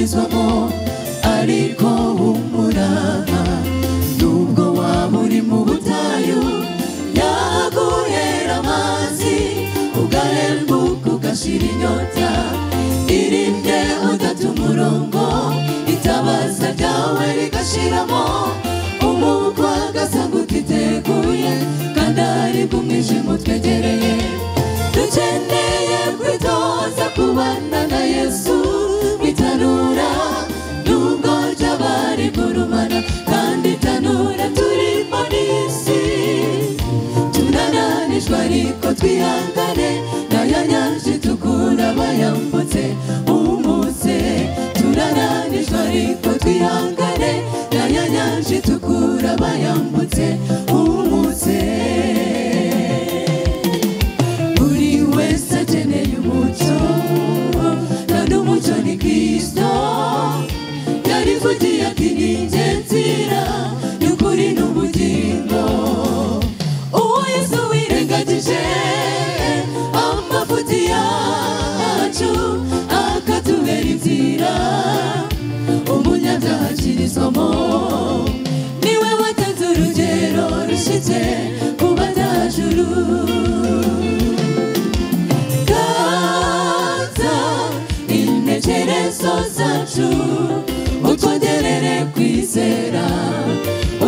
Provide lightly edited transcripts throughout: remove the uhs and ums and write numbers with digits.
akirizwamo ariko humura nubwo waba uri mu butayu yaguhera amazi ugahembuka ugashira inyota irinde udata umurongo itabaza ryawe rigashiramo umukwa agasanga utiteguye kandi aribwo umwijima utwegereye dukeneye kwitoza kubana na Yesu itanura nubwo ryaba rigurumana kandi itanura turimo n'isi turananijwe ariko twihangane nayo nyanja itukura bayambutse umutse turananijwe ariko twihangane nayo nyanja itukura bayambutse umutse buri wese akeneye umucyo kandi umucyo ni Kristo yarivugiye ati ni njye nzira y'ukuri n'ubugingo uwo Yesu wirengagije amafuti yacu akatubera inzira umunyabyaha akirizwamo niwe watanze urugero rushyitse ku badajuru ganza intekerezo zacu utwongerere kwizera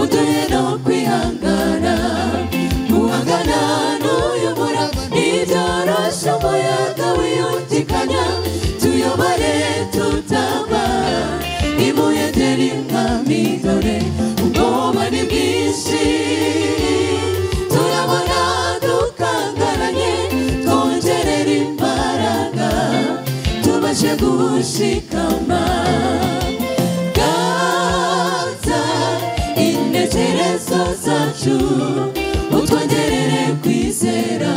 uduhe no kwihangana guhangana n'uyu murava nibyoroshe umuyaga wiyungikanya tuyobore tutagwa imuyegere umwami dore ubwoba ni bwinshi turabona dukangaranye twongerere imbaraga tubashe gushikama ganza intekerezo zacu utwongerere kwizera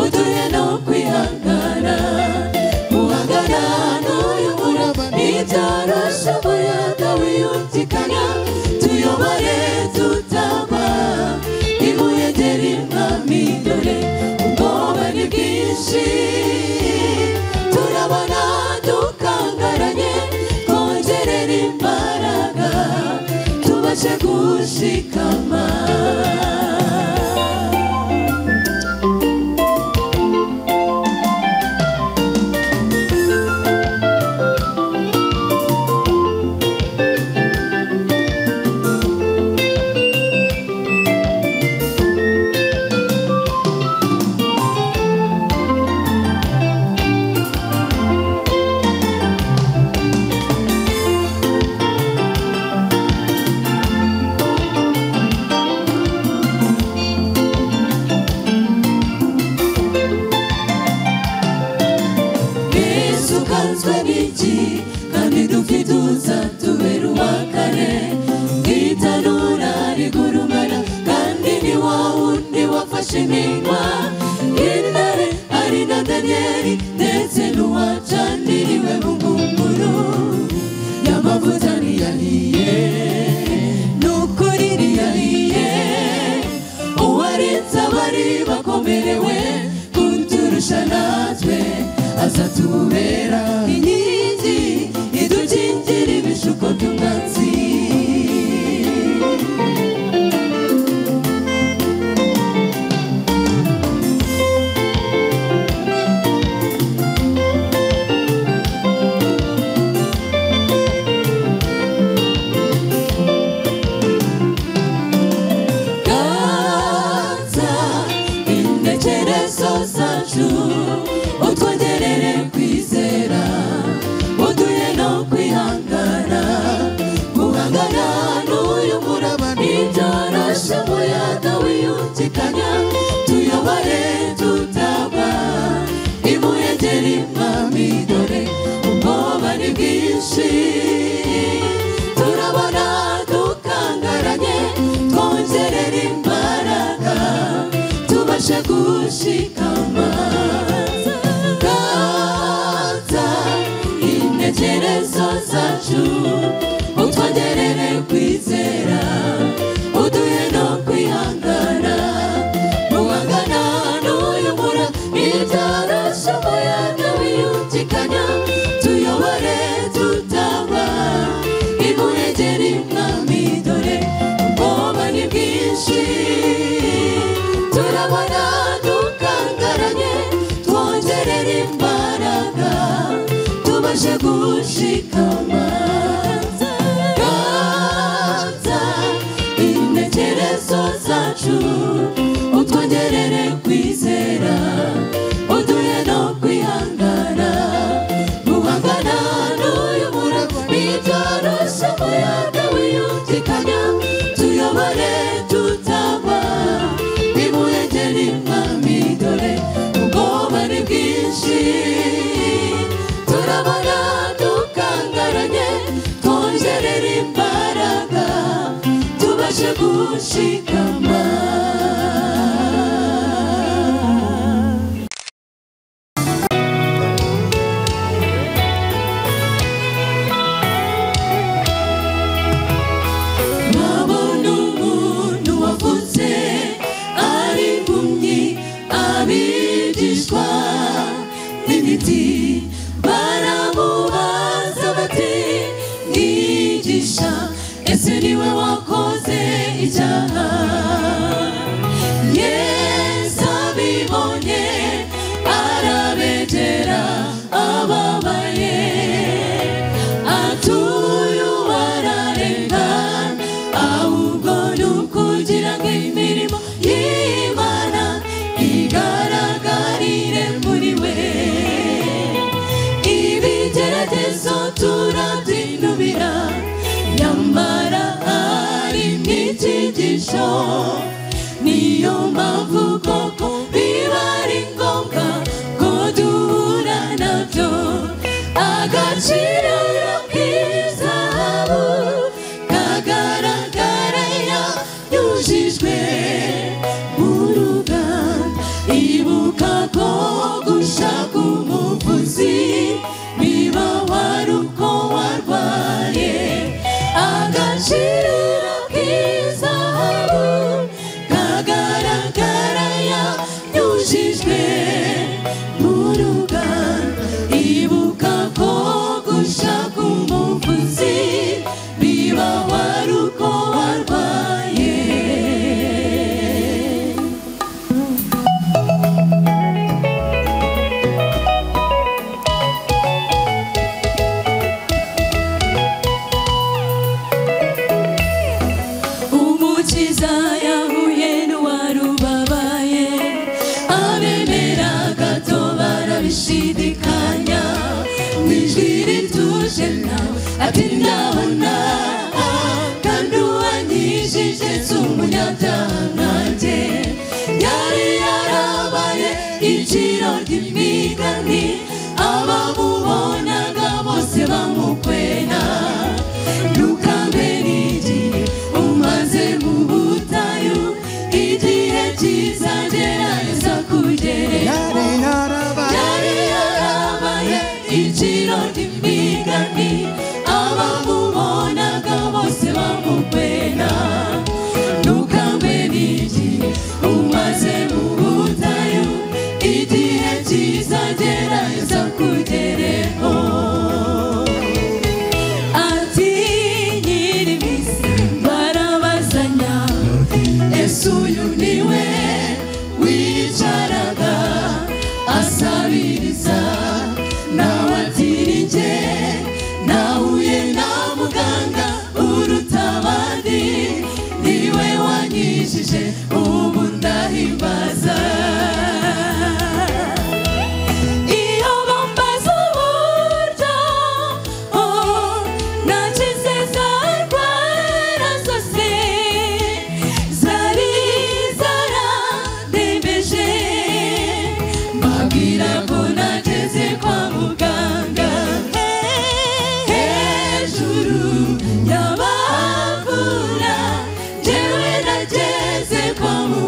uduhe no kwihangana guhangana n'uyu murava nibyoroshe umuyaga wiyungikanya tuyobore tutagwa imuyegere umwami dore ubwoba ni bwinshi turabona dukangaranye twongerere imbaraga tubashe gushikama kandi dufite tubera uwa kane itanura rigurumana kandi ni wa wundi wafashe iminwa intare ari na Daniyeli ndetse n'uwacaniriwe mu ngunguru y'amavuta ntiyahiye n'ukuri ntiyahiye uwarinze abari bakomerewe kuturusha natwe azatubera inkingi idukingira ibishuko by'umwanzi ganza intekerezo zacu utwongerere kwizera uduhe no kwihangana guhangana n'uyu muraba nibyoroshe umuyaga wiyungikanya tuyobore tutagwa imuyegere umwami dore ubwoba ni bwinshi turabona dukangaranye twongerere imbaraga tubashe gushikama ganza intekerezo zacu utwongerere kwizera uduhe no kwihangana guhangana n'uyu murava nibyoroshe umuyaga wiyungikanya tuyobore tutagwa tubashe gushikama. Ganza intekerezo zacu, utwongerere kwizera, uduhe no kwihangana. Guhangana n'uyu murava ntibyoroshye, umuyaga wiyumvikanya, tuyobore tutagwa. Nimuhengeri Mwami, dore ubwoba ni bwinshi, turabona dukangaranye, twongerere imbaraga, tubashe gushikama. Babona umuntu wavutse ari impumyi, abigishwa n'intiti baramubaza bati: mwigisha, ese niwe wakoze icyaha? Yesu abibonye arabegera ababaye, atuye uwararengana, ahubwo ni ukugira ngo imirimo y'Imana igaragarire muri we. Ibigeragezo turabyinubira, nyamara hari n'icyigisho, niyo mpamvu koko biba ari ngombwa ko duhura nabyo. Agaciro k'izahabu kagaragara yujijwe mu ruganda. Ibuka ko gushaka umuvuzi biba wari uko warwaye. Agaciro k'izahabu kagaragara yujijwe mu ruganda. Ibuka ko gushaka umuvuzi biba wari uko warwaye. Umukiza yahuye n'uwarubabaye, abemera gato barabishidikanya, mu ijwi rituje nawe ati: ndabona, kandi uwanyijije si umunyabyaha nkanjye. Yari yarabaye iciro ry'imigani, abamubonaga bose bamukwena. Ntukambe n'igihe umaze mu butayu, igihe kizagera Yesu akugereho. Yari yarabaye iciro ry'imigani, abamubonaga bose bamukwena. Ntukambe n'igihe umaze mu butayu, igihe kizagera Yesu akugereho. Ati nyir'iminsi barabazanya, ese uyu niwe wicaraga asabiriza? Nawe ati ni njye, nahuye na muganga uruta abandi, niwe wanyijije, ubu ndahimbaza. Iyo bambaza uburyo nakize za ndwara zose zari zarandembeje, mbabwira ko nageze kwa muganga, hejuru y'abavura, njyewe nageze kwa muganga.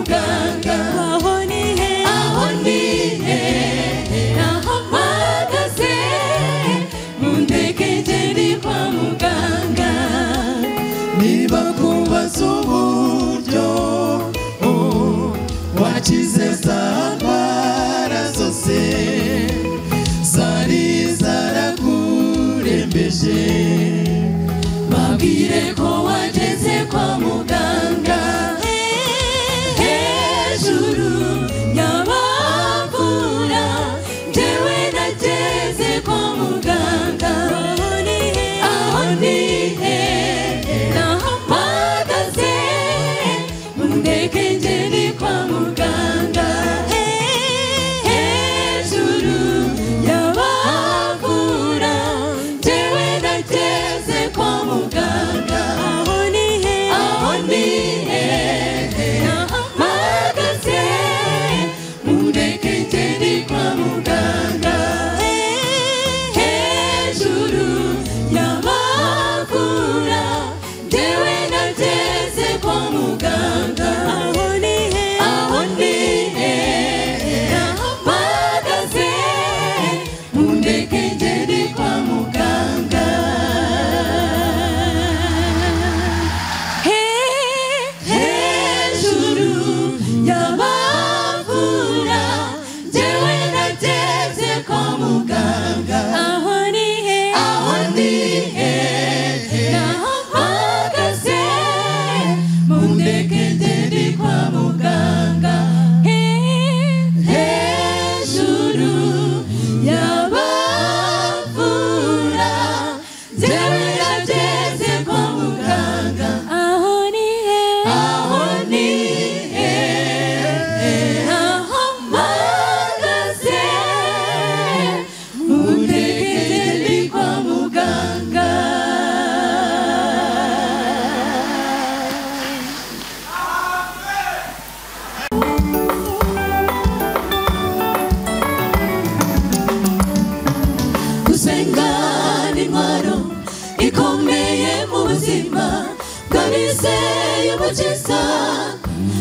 Umukiza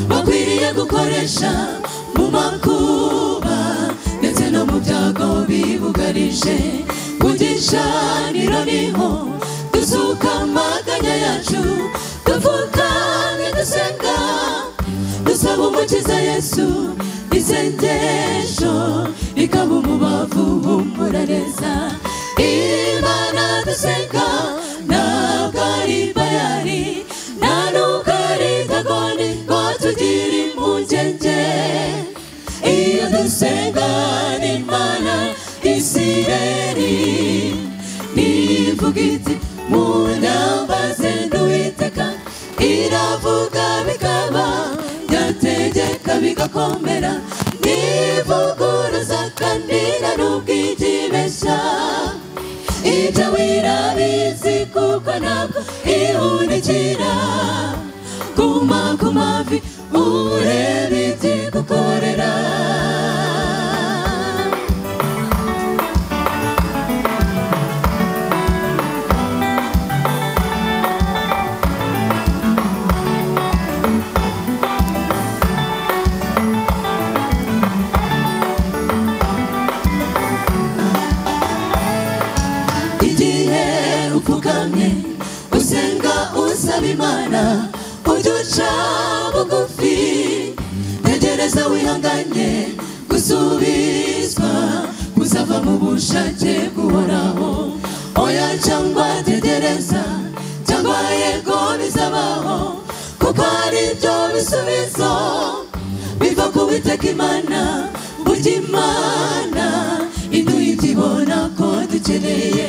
bakwiriye gukoresha mu makuba ndetse no mu byago bibugarije. Ku gicaniro niho dusuka amaganya yacu, dupfukamye dusenga dusaba Umukiza Yesu. Isengesho rikaba umubavu uhumura neza. Imana dusenga ntabwo ari Bayali, nta nubwo ari Dagoni ngo tugire impungenge. Iyo dusenga ni Imana Isirayeli, nivuga iti munyambaze Uwiteka, iravuga bikaba, yategeka bigakomera, ntivuguruza kandi nta nubwo ijya. Ibyo wirabizi kuko ntabwo ihunikira. Guma ku mavi urebe ibyigukorera. Igihe upfukamye usenga usaba Imana, ujye uca bugufi, tegereza wihanganye gusubizwa kuzava mu bushake bw'Uhoraho. Oya cyangwa tegereza cyangwa yego bizabaho, kuko ari byo bisubizo biva ku Uwiteka Imana. Burya Imana iduha ibyo ibona ko dukeneye.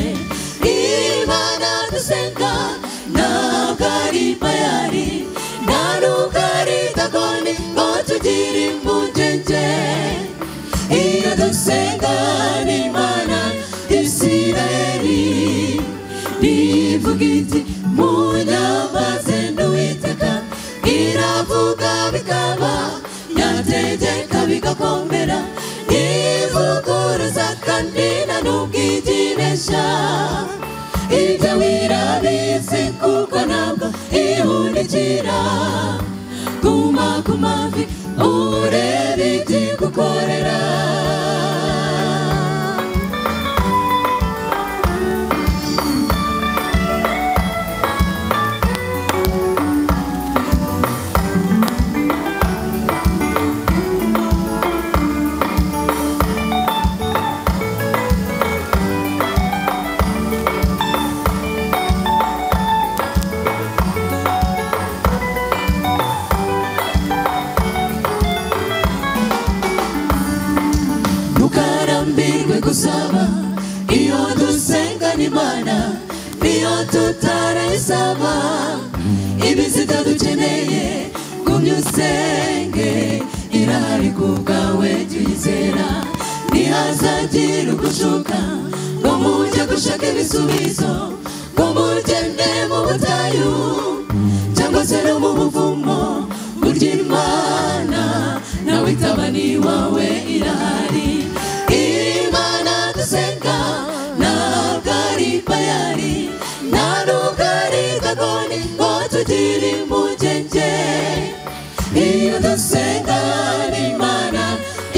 Imana dusenga ntabwo ari Bayali, nta nubwo ari Dagoni ngo tugire impungenge. Iyo dusenga ni Imana Isirayeli, nivuga iti munyambaze Uwiteka, iravuga bikaba, yategeka bigakomera, ntivuguruza kandi nta nubwo ijya. Ibyo wirabizi kuko ntabwo ihunikira. Guma ku mavi urebe ibyigukorera. Ntukarambirwe gusaba, iyo dusenga n'Imana niyo tutarayisaba. Ibizita dukeneye gumya usenge, irahari ku bwawe jya uyizera. Ntihazagira ugushuka ngo mujye gushaka ibisubizo, ngo mugende mu butayu cyangwa se no mu buvumo. Burya Imana nawe itaba n'iwawe irahari. Imana dusenga ntabwo ari Bayali, nta nubwo ari Dagoni ngo tugire impungenge. Iyo dusenga ni Imana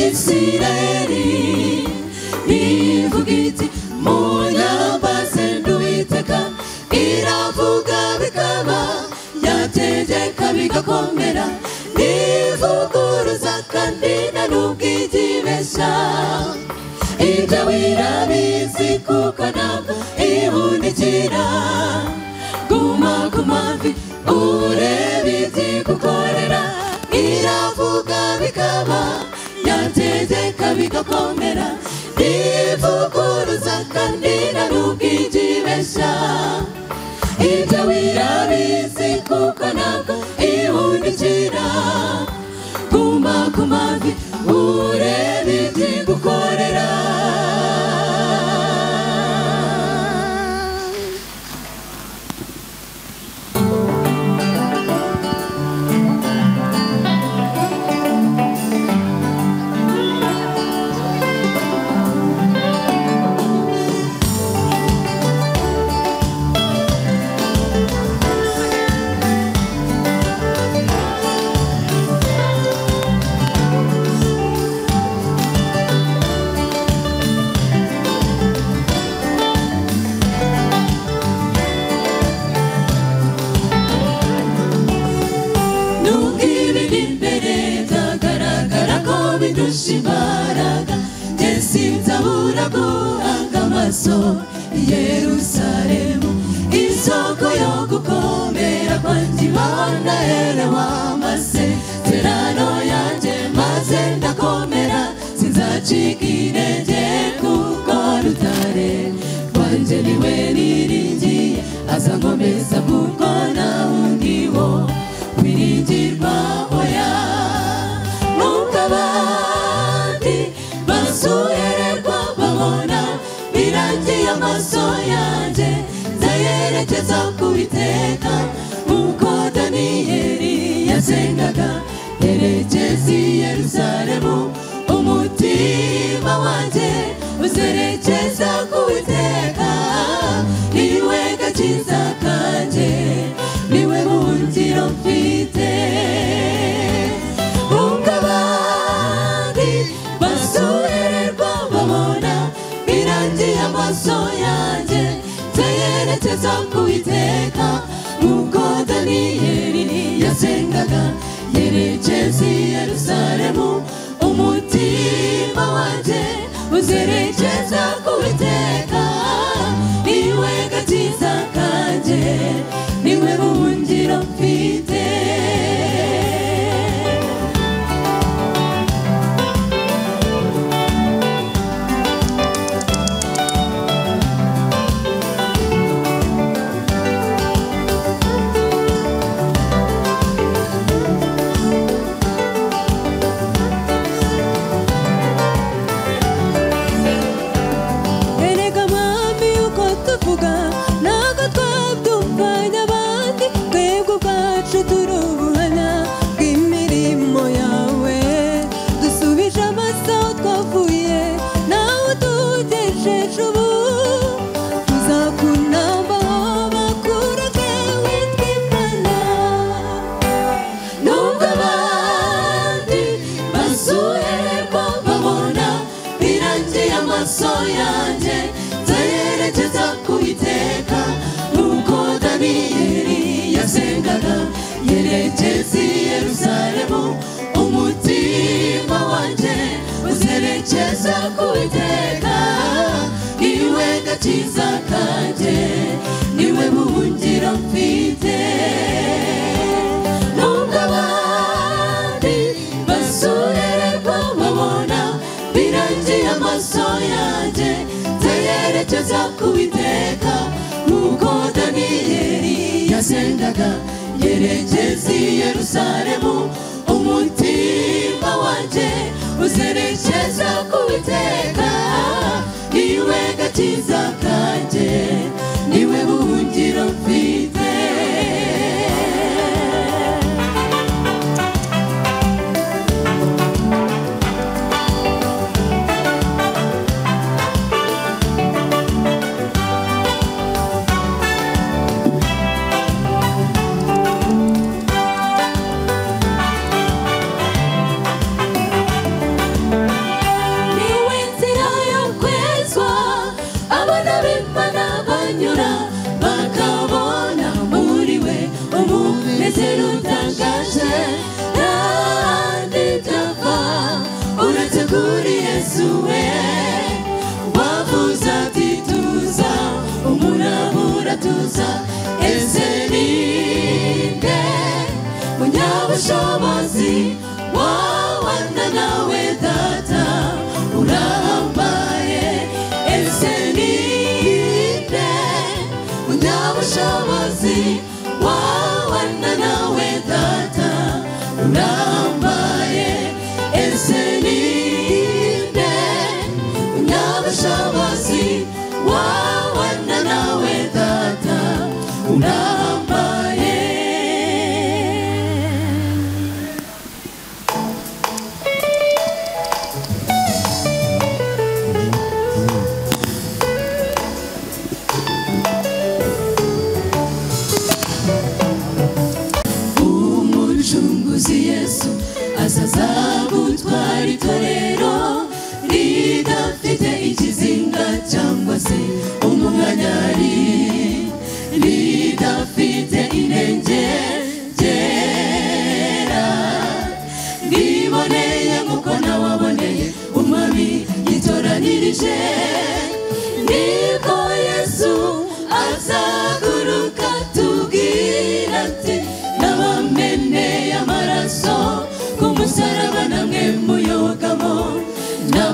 Isirayeli, nivuga iti munyambaze Uwiteka, iravuga bikaba, yategeka bigakomera, ntivuguruza kandi nta nubwo ijya. Ibyo wirabizi kuko ntabwo ihunikira. Guma ku mavi urebe ibyigukorera, iravuga bikaba, yategeka bigakomera, ntivuguruza kandi nta nubwo ijya. Ibyo wirabizi kuko ntabwo ihunikira. Guma ku mavi urebe ibyigukorera. imbaraga, njye sinzabura guhanga amaso i Yerusalemu. Isoko yo gukomera kwanjye ibona herewe amasezerano yanjye, maze ndakomera sinzacika intege, kuko rutare rwanjye niwe niringiye, azankomeza kuko nta wundi wo kwiringirwa oya. Nubwo abandi basuhererwa babona birangiye amaso yanjye nzayerekeza ku Uwiteka, nk'uko Daniyeli yasengaga yerekeza i Yerusalemu. Umutima wanjye uzerekeza ku Uwiteka, niwe gakiza kanjye, niwe buhungiro mfite. Nubwo abandi basuhererwa babona birangiye amaso yanjye nzayerekeza ku Uwiteka, nk'uko Daniyeli yasengaga yerekeza i Yerusalemu. Umutima wanjye uzerekeza ku Uwiteka, niwe gakiza kanjye, niwe buhungiro mfite. Erega mwami uko tuvuga ntabwo twabyumvanye abandi, twebwe ubwacu turi ubuhamya bw'imirimo yawe. Dusubije amaso aho twavuye nawe utugejeje ubu, tuzakunambaho bakureke witwa Imana. Nubwo abandi basuhererwa babona birangiye amaso yanjye nzayerekeza ku Uwiteka, nk'uko Daniyeli yasengaga yerekeza i Yerusalemu. Umutima wanjye uzerekeza ku Uwiteka, niwe gakiza kanjye, niwe buhungiro mfite. Nubwo abandi basuhererwa babona birangiye amaso yanjye nzayerekeza ku Uwiteka, nk'uko Daniyeli yasengaga yerekeza i Yerusalemu. Umutima wanjye uzerekeza ku Uwiteka, niwe gakiza kanjye, niwe buhungiro mfite. Niwe nzira yo kwezwa, abana b'Imana banyura bakabona muri we umunezero utangaje. Ntahandi byava uretse kuri Yesu we wavuze ati tuza, umuraba uratuza. Ese ninde munyabushobozi wabana nawe data urahambaye? Ese ninde munyabushobozi wabana nawe data urahambaye? Ese ninde munyabushobozi wabana nawe data urambaye?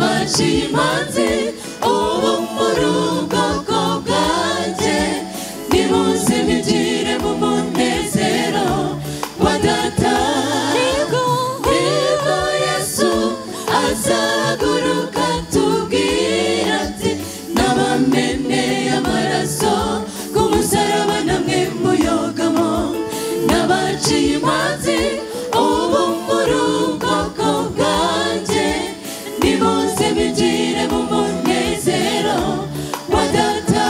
N'abaciye imanzi ubu muri ubwoko bwanjye, nimuze mwinjire mu munezero wa data. Nibwo Yesu azahaguruka tubwira ati n'abameneye amaraso ku musaraba namwe muyogamo. N'abaciye imanzi ubu muri ubwoko bwanjye, nimuze mwinjire mu munezero wa data.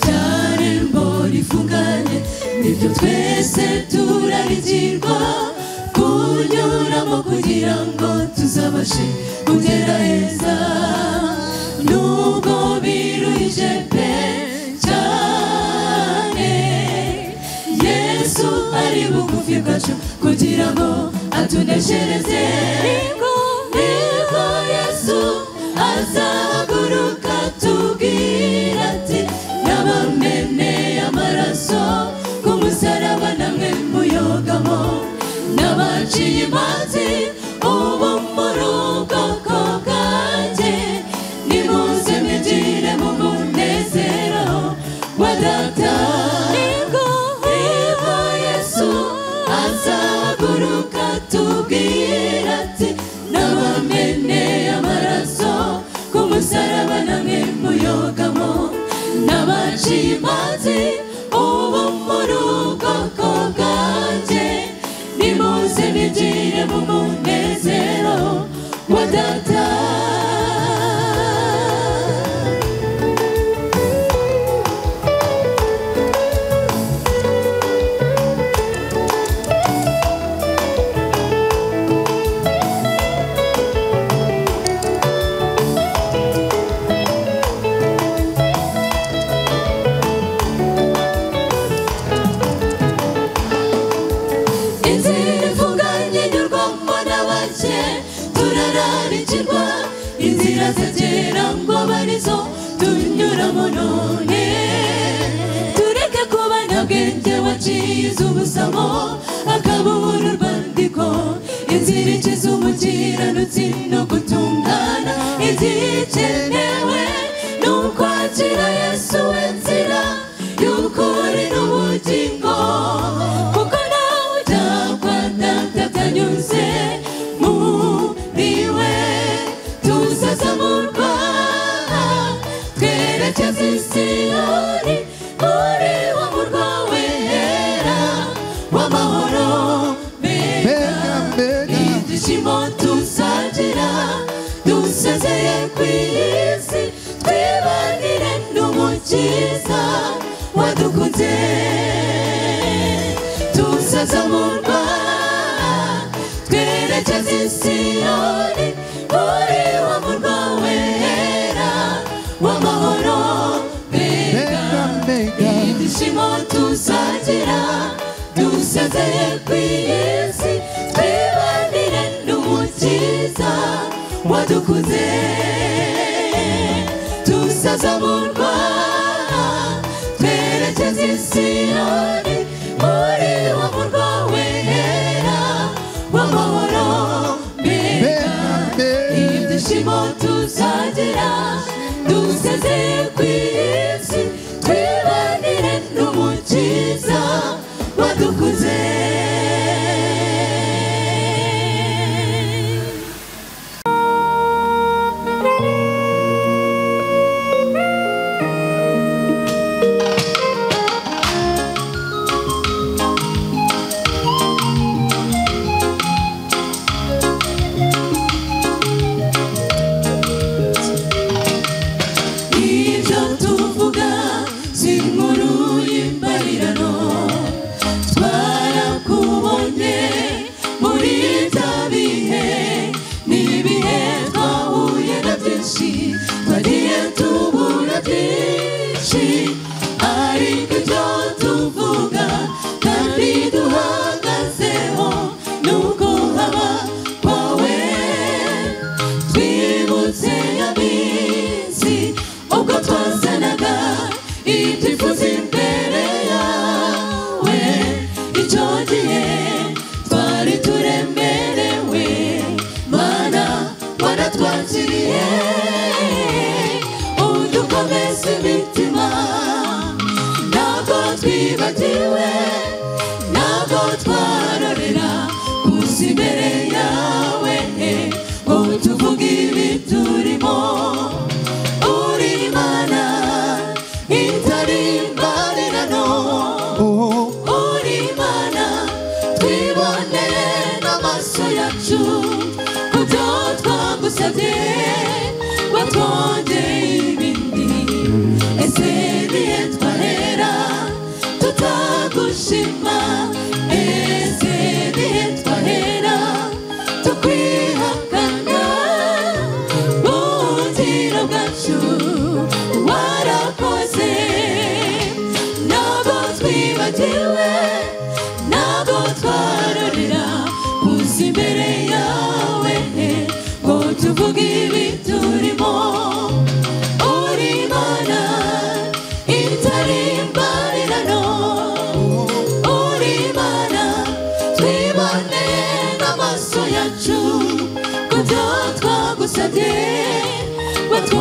Ryarembo rifunganye nibyo twese turarigirwa kunyuramo kugira ngo tuzabashe kugera heza. Nubwo biruhije pe cyane, Yesu ari bugufi bwacu kugira ngo atuneshereze. Nibwo Yesu azahaguruka tubwira ati n'abameneye amaraso ku musaraba namwe muyogamo. N'abaciye imanzi ubu muri ubwoko bwanjye, nimuze mwinjire mu munezero wa data. Nibwo Yesu azahaguruka tubwira ati n'abameneye amaraso ku musaraba namwe muyogamo. N'abaciye imanzi ubu muri ubwoko bwanjye, nimuze mwinjire mu munezero wa data. Inzira ifunganye inyurwamo n'abake, turararikirwa inzira zagera ngo abe arizo tunyuramo none. Tureke kuba ntabwenge waciye iz'ubusamo akabura urwandiko. Inzira ikiza umukiranutsi no gutungana, igikenewe ni ukwakira Yesu we nzira y'ukuri n'ubugingo. Kuko nawe ujya kwa data atanyuze muri we, tuzazamurwa twerekeza i Siyoni muri wa murwa wera w'amahoro. Mbega ibyishimo tuzagira dusezeye ku isi, twibanire n'Umukiza wadukunze. Tuzazamurwa twerekeza i Siyoni muri wa murwa wera w'amahoro. Mbega ibyishimo tuzagira dusezeye ku isi, twibanire n'Umukiza wadukunze. Tuzazamurwa twerekeza i Siyoni muri wa murwa wera w'amahoro. Mbega ibyishimo tuzagira dusezeye ku isi, twibanire n'Umukiza wadukunze. Ibyo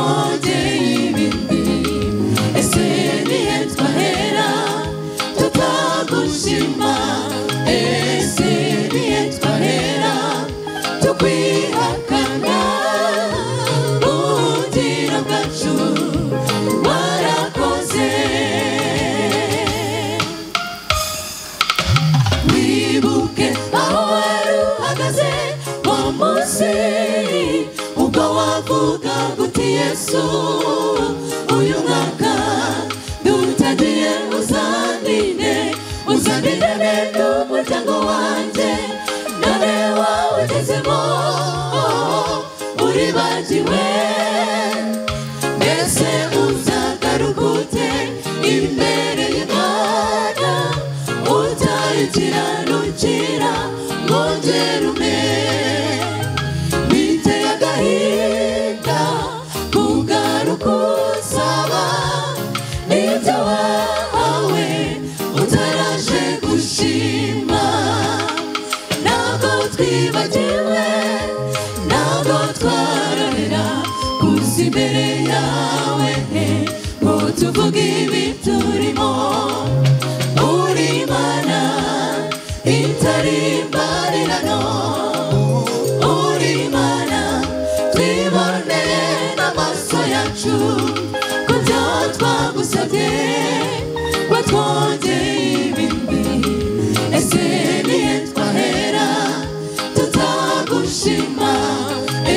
watwongeye ibindi. Ese nihe twahera tutagushima? Ese nihe twahera tukwihakana? Buhungiro bwacu warakoze. Wibuke aho wari uhagaze wa munsi ubwo wavuga uti Yesu uyu mwaka dutagiye, uzandinde, uzandinde n'umuryango wanjye. None wawugezemo uribagiwe, mbese uzagaruka ute imbere y'Imana utayikiranukira ngongera ume? Biteye agahinda kugaruka usaba n'ibyo wahawe utaraje gushima. Ntabwo twibagiwe, ntabwo twarorera kuza imbere yawe ngo tuvuge ibiturimo. Uri Imana itari imbarirano, uri Imana twiboneye n'amaso yacu ku byo twagusabye watwongeye ibindi. Ese nihe twahera tutagushima?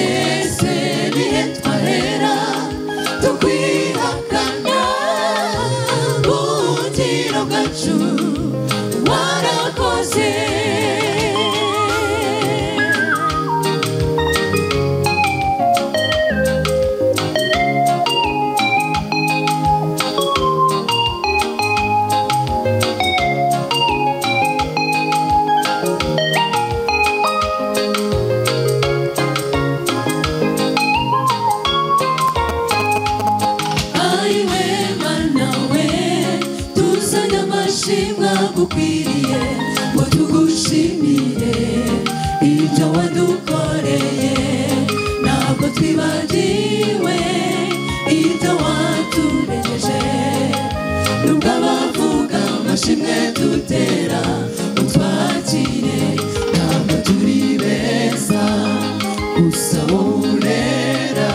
Ese nihe twahera tukwihakana? Buhungiro bwacu warakoze. Ayiwe Mana we, tuzanye amashimwe agukwiriye ngo tugushimire ibyo wadukoreye. Ntabwo twibagiwe ibyo waturejeje, nubwo abavuga amashimwe dutera utwakire. Ntabwo turi beza gusa wowe urera,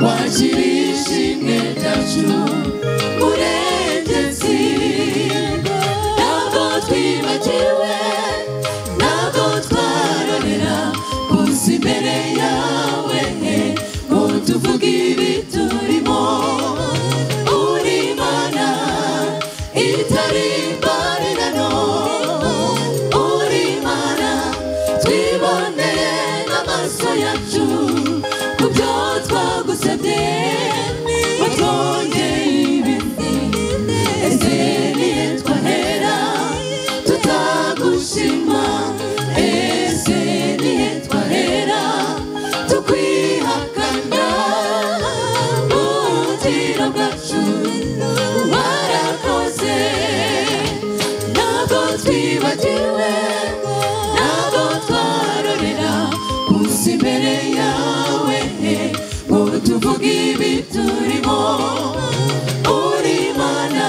wakira ishimwe ryacu murengezi. Ntabwo twibagiwe, ntabwo twarorera kuza imbere yawe ngo tuvuge ibiturimo. Uri Imana itari imbarirano, uri Imana twiboneye n'amaso yacu ku byo twagusabye watwongeye ibindi. Ese nihe twahera tutagushima? Ese nihe twahera tukwihakana? Buhungiro bwacu warakoze. Ntabwo twibagiwe, ntabwo twarorera kuza imbere yawe ngo tuvuge ibiturimo. Uri Imana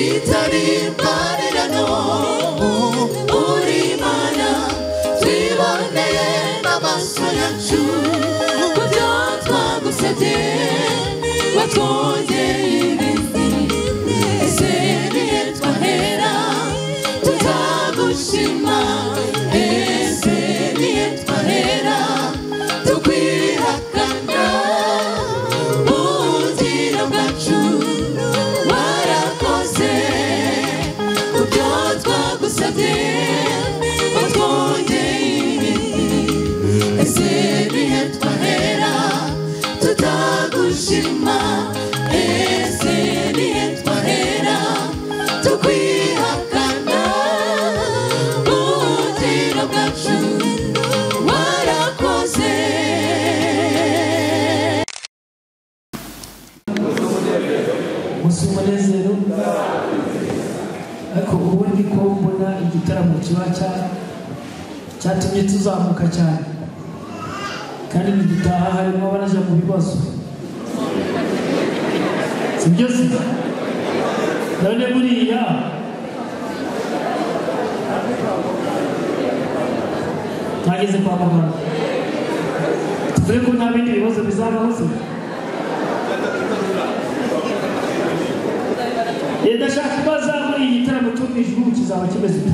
itari imbarirano, uri Imana twiboneye n'amaso yacu ku byo twagusabye watwongeye ibindi. Ese nihe twahera tutagushima? Ese nihe twahera tukwihakana? Buhungiro bwacu warakoze, ku byo twagusabye watwongeye ibindi. Ese nihe twahera tutagushima? Ese nihe twahera tukwihakana? Buhungiro bwacu warakoze. Umunsi w'umunezero, ariko ubundi ko mbona igitaramo kiba cyatumye tuzamuka cyane, kandi nidutaha harimo abaraja mu bibazo. Ibyo si none buriya mwageze kwa muganga, tuvuge ko nta bindi bibazo bizabaho se? Ndashaka kubaza, muri iyi gitaramo cyo mu ijuru kizaba kimeze ute?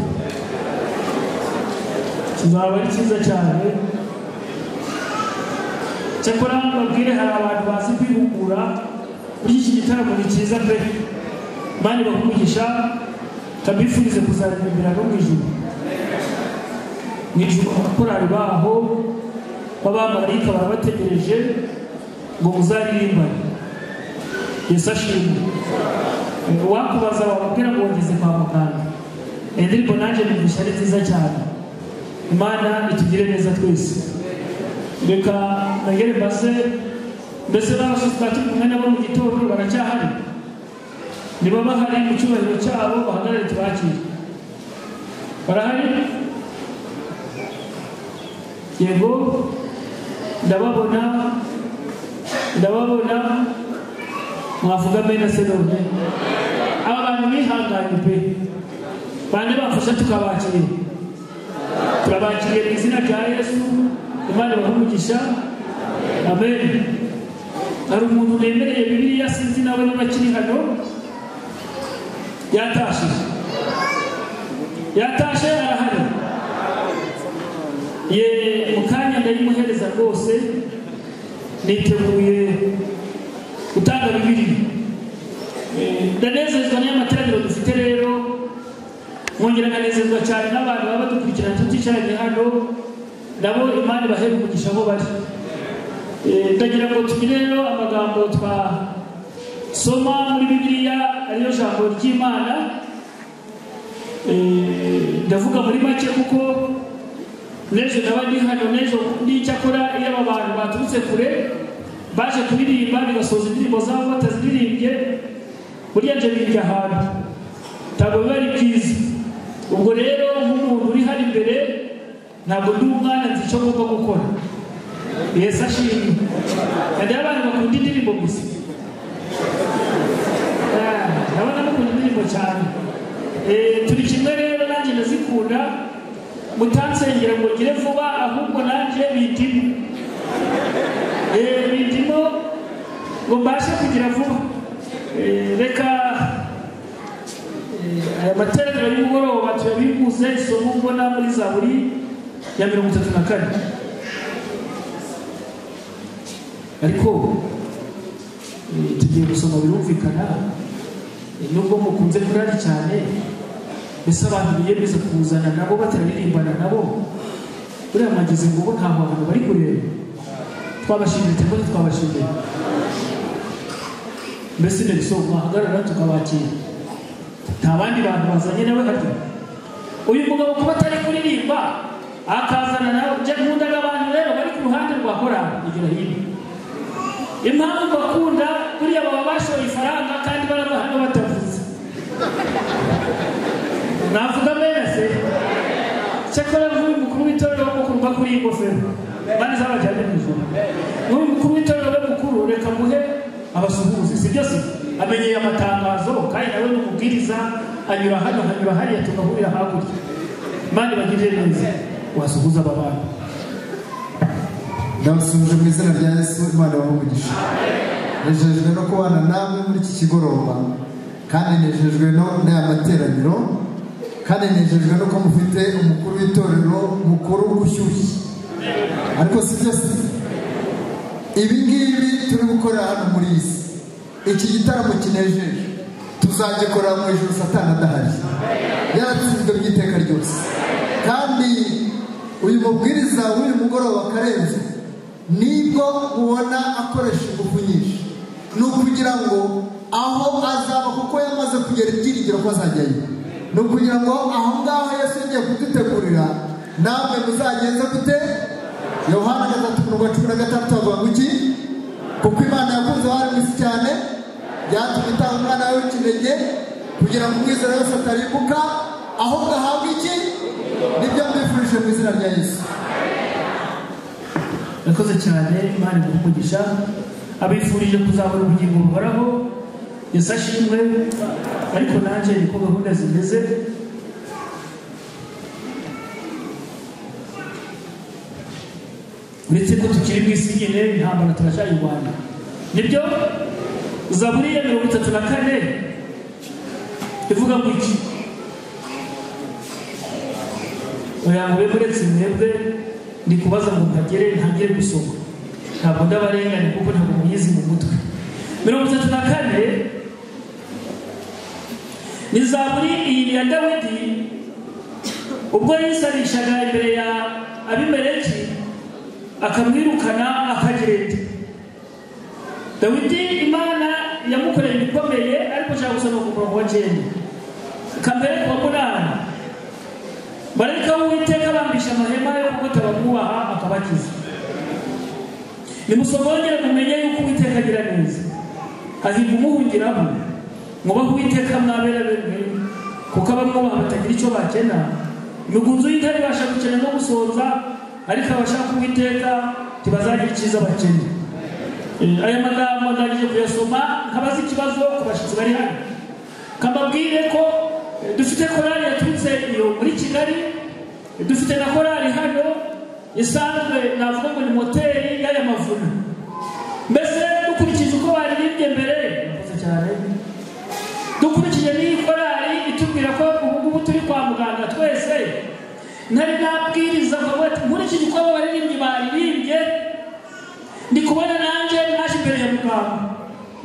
Kizaba ari cyiza cyane. Cyakora babwire, hari abantu bazi kwihugura muri iki gitaramo, ni cyiza pe. Imana ibahe, kabifurize kuzaririmbira no mu ijuru. Mu ijuru abakorari baho b'abamarayika barabategereje ngo muzaririmbane. Yesu ashimwe. Uwakubaza wamubwira ngo wageze kwa muganga. Indirimbo nanjye numvise ari nziza cyane. Imana itugire neza twese. Reka nongere mbaze, mbese n'abashyitsi twari turi kumwe nabo mu gitondo baracyahari? Niba bahari, mu cyubahiro cyabo bahagarare tubakire. Barahari? Yego, ndababona, ndababona. Mwavuga mena se? None aba bantu bihanganye pe, bande bafasha tukabakira. Turabakiriye mu izina rya Yesu. Imana ibahe umugisha, amen. Hari umuntu nemereye Bibiliya, sinzi nawe niba akiri hano. Yatashe, yatashe, arahari ye. Mu kanya ndayimuhereza rwose. Niteguye gutanga Bibiliya. Ndanezezwa n'aya materaniro dufite rero, nkongera nkanezezwa cyane n'abantu baba badukurikirana tuticaranye hano. Nabo Imana ibahere umugisha aho bari. Ndagira ngo tugire rero amagambo twasoma muri Bibiliya, ariyo jambo ry'Imana. Ndavuga muri make kuko n'ejo ndaba ndi hano, n'ejo. N'icyakora iyo aba bantu baturutse kure baje kuririmba, bigasoza indirimbo zabo bataziririmbye, burya nje bijya ahantu ntabwo biba ari byiza. Ubwo rero nk'umuntu uri hano imbere, ntabwo ndi umwana, nzi icyo ngomba gukora. Yesu ashimwe. Kandi abantu bakunda indirimbo gusa, ndabona mukunda indirimbo cyane. Turi kimwe rero, nanjye ndazikunda. Mutansengera ngo ngire vuba, ahubwo nanjye bindimo, bindimo ngo mbashe kugira vuba. Reka aya materaniro y'umugoroba tuyabikuze isomo mbona muri Zaburi ya 34. Ariko tugiye gusoma, birumvikana, nubwo mukunze kurari cyane. Mbese abantu biyemeza kuzana nabo batararirimbana nabo, buriya mwageze ngo ntaho abantu bari kureba. Twabashimiye cyangwa twabashimiye? Mbese Nelson, mwahagarara tukabakira? Nta bandi bantu bazanye nawe harya? Uyu mugabo kuba atari kuririmba akazana nawe, njya nkundaga abantu rero bari ku ruhande rwa korali kugira hino. Impamvu bakunda, buriya baba bashoye ifaranga kandi baraba hano batavuze. Navuga mene se? Cyakora nk'uyu mukuru w'itorero mukuru, mva kuri iyi ngofero bane zabajyane mu ijuru. Nk'uyu mukuru w'itorero we mukuru, reka muhe abasuhuze, si byose amenyeye amatangazo, kandi nawe ni umubwiriza, anyura hano, hanyura hariya, tugahurira hakurya. Imana ibagirire neza. Wasuhuza aba bantu. Ndabasuhuje mu izina rya Yesu. Imana ibahe umugisha. Nejejwe no kubana namwe muri iki kigoroba, kandi nejejwe no n'aya materaniro, kandi nejejwe no ko mufite umukuru w'itorero mukuru ushyushye. Ariko si byo se? Ibi ngibi turi gukorera hano muri iyi si, iki gitaramo kinejeje, tuzagikorera mu ijuru Satani adahari, yaratsinzwe by'iteka ryose. Kandi uyu mubwiriza w'uyu mugoroba Karenzi, nibwo ubona akoresha ingufu nyinshi, ni ukugira ngo aho azaba, kuko yamaze kugera ibyiringiro ko azajyayo, ni ukugira ngo aho ngaho Yesu yagiye kudutegurira, namwe muzagenze gute? Yohana 3:16 avuga ngo iki? Kuko Imana yakunze abari mu isi cyane, byatumye itanga umwana we w'ikinege, kugira ngo umwizera wese atarimbuka, ahubwo ahabwe iki? Nibyo mbifurije mu izina rya Yesu. Yakoze cyane, Imana iguhe umugisha. Abifurije kuzabona ubugingo buhoraho. Yesu ashimwe. Ariko nanjye niko gahunda zimeze. Uretse ko tukiri mu isi nyine, intambara turacyayirwana. Nibyo Zaburi ya 34 ivuga ngo iki? Oya ngo uretse mwebwe ndi kubaza ngo mpagere ntangire gusoma, ntabwo ndabarengane kuko ntabwo muyizi mu mutwe. 34 ni Zaburi iyi ya Dawidi ubwo yisarishaga imbere ya Abimeleki akamwirukana akagenda. Dawidi Imana yamukoreye ibikomeye, ariko nshaka gusoma ku murongo wa 9 kambere ku wa 8. Marayika w'Uwiteka abambisha amahema yo kugota abamwubaha akabakiza. Nimusogongere mumenye yuko Uwiteka agira neza, hahirwa umuhungiramo. Mwubahe Uwiteka mwabera bemwe, kuko abamwubaha batagira icyo bakena. Imigunzu y'intare ibasha gukena no gusonza, ariko abashaka Uwiteka ntibazagira icyiza bakena. Aya magambo ndangije kuyasoma nkabaza ikibazo ku bashyitsi bari hano. Kambabwire ko dufite korali yaturutse iyo muri Kigali, dufite na korali hano isanzwe navuga ngo ni moteri y'aya mavuna. Mbese dukurikije uko baririmbye mbere, murakoze cyane, dukurikije n'iyi korali itubwira ko ubu ngubu turi kwa muganga twese, ntari nabwiriza ngo nkurikije uko abo baririmbyi baririmbye, ndi kubona nanjye naje imbere ya muganga.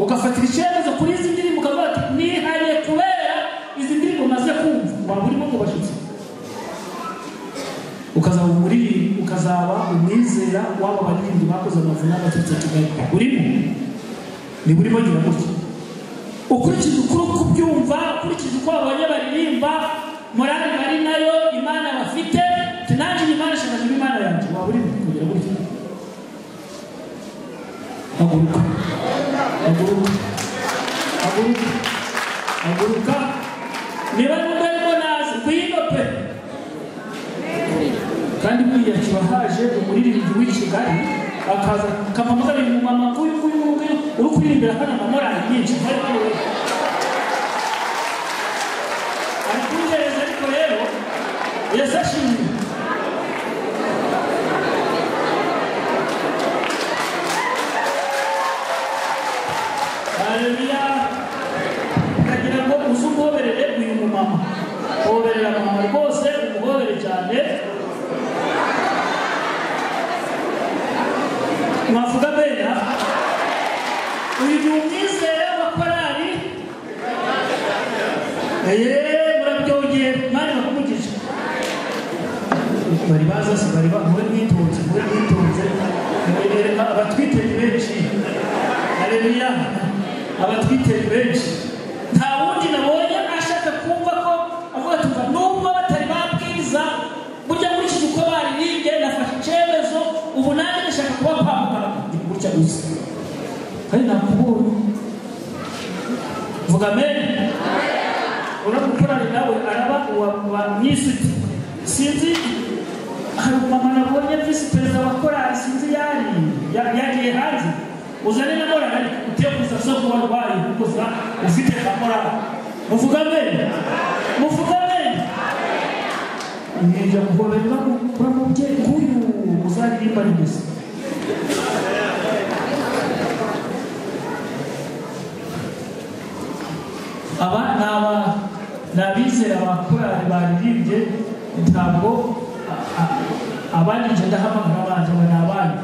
Ugafatira icyemezo kuri izi ndirimbo ukavuga ati nihariye kubera izi ndirimbo maze kumva. Waba urimo mu bashyitsi, ukazaba umuririmbyi, ukazaba umwizera w'aba baririmbyi bakoze amavuna baturutse Kigali. Urimo niba urimo gira gutya, ukurikije ukuri kubyumva, ukurikije uko babonye baririmba, morali bari nayo, Imana bafite, nanjye Imana ishaka kuba Imana yanjye. Waba urimo kugira gutya, haguruka, haguruka, haguruka, haguruka. Niba n'undi nazi ngwino pe. Kandi buriya kiba haje umuririmbyi w'i Kigali akaza akampamagara mu mama nguyu nguyu nguyu uri kuririmbira hano na morali nyinshi, ari kungereza. Ariko rero Yesu ashimwe. Haleluya. Ndagira ngo uze umuhoberere uyu mumama, hoberera mama rwose, umuhobere cyane. Mwavuga bena uyu ni umwizera wa korali. Murabyongeye, Imana ibakumugisha. Bari baza si bari mube mwitonze, mube mwitonze, abatwite ni benshi. Haleluya, abatwite ni benshi. Nta wundi nabonye ashaka kumva ko avuga ati nubwo batari babwiriza, burya nkurikije uko baririmbye nafashe icyemezo, ubu nanjye ndashaka kuba kwa muganga. Ndi gutya gusa kandi nakubonye. Vuga amen. Uramukorana nawe araba uwa myisuti. Sinzi hari umumama nabonye visi perezida wa korali, sinzi yari yagiye hanze. Uzane na morali ariko utekuza so kuba warwaye kuko ufite ka morali. Muvuga amen, muvuga amen. Nijya guhoberwa uramubyeyi nguyu uzaririmba ni gusa. Aba ni abizera ba korali baririmbye, ntabwo abandi nje ndahamagara abandi, aba ni abandi.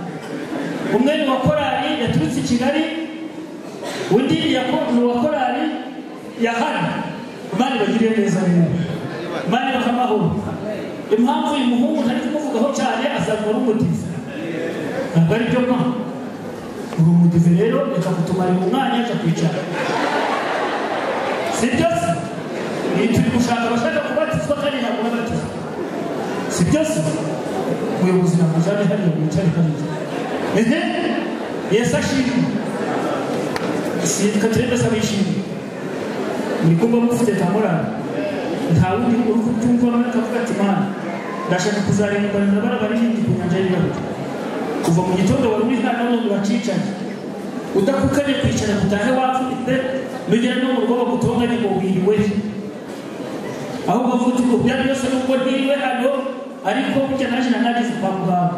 Umwe ni wa korali yaturutse i Kigali, undi ni uwa korali ya hano. Imana ibagirire neza rero, Imana ibahe amahoro. Impamvu uyu muhungu ntari kumuvugaho cyane, asanzwe ari umudive, ntabwo ari byo mpa. Uri umudive rero, reka kutumarira umwanya aja kwicara, si byo se? Ni turi gushaka abashaka kubatizwa kandi ntabwo babatizwa, si byo se? Umuyobozi ntabwo ujyane hariya, wicare hariya. Ehe, Yesu ashimwe. Reka turebe se abishimye. Muri kumva mufite ka morali, nta wundi uri kubyumva none akavuga ati Mana ndashaka kuzaririmbana na bara baririmbyi ku nyanja y'ibirahuri. Kuva mu gitondo wari uri hano none uracicaye, udakukanye kwicara utahe wapfutse. Nugera no mu rugo bagutonganye ngo wiriwe, ahubwo uvuga uti ngo byari byose nubwo ntiriwe hano, ariko burya naje nageze kwa muganga.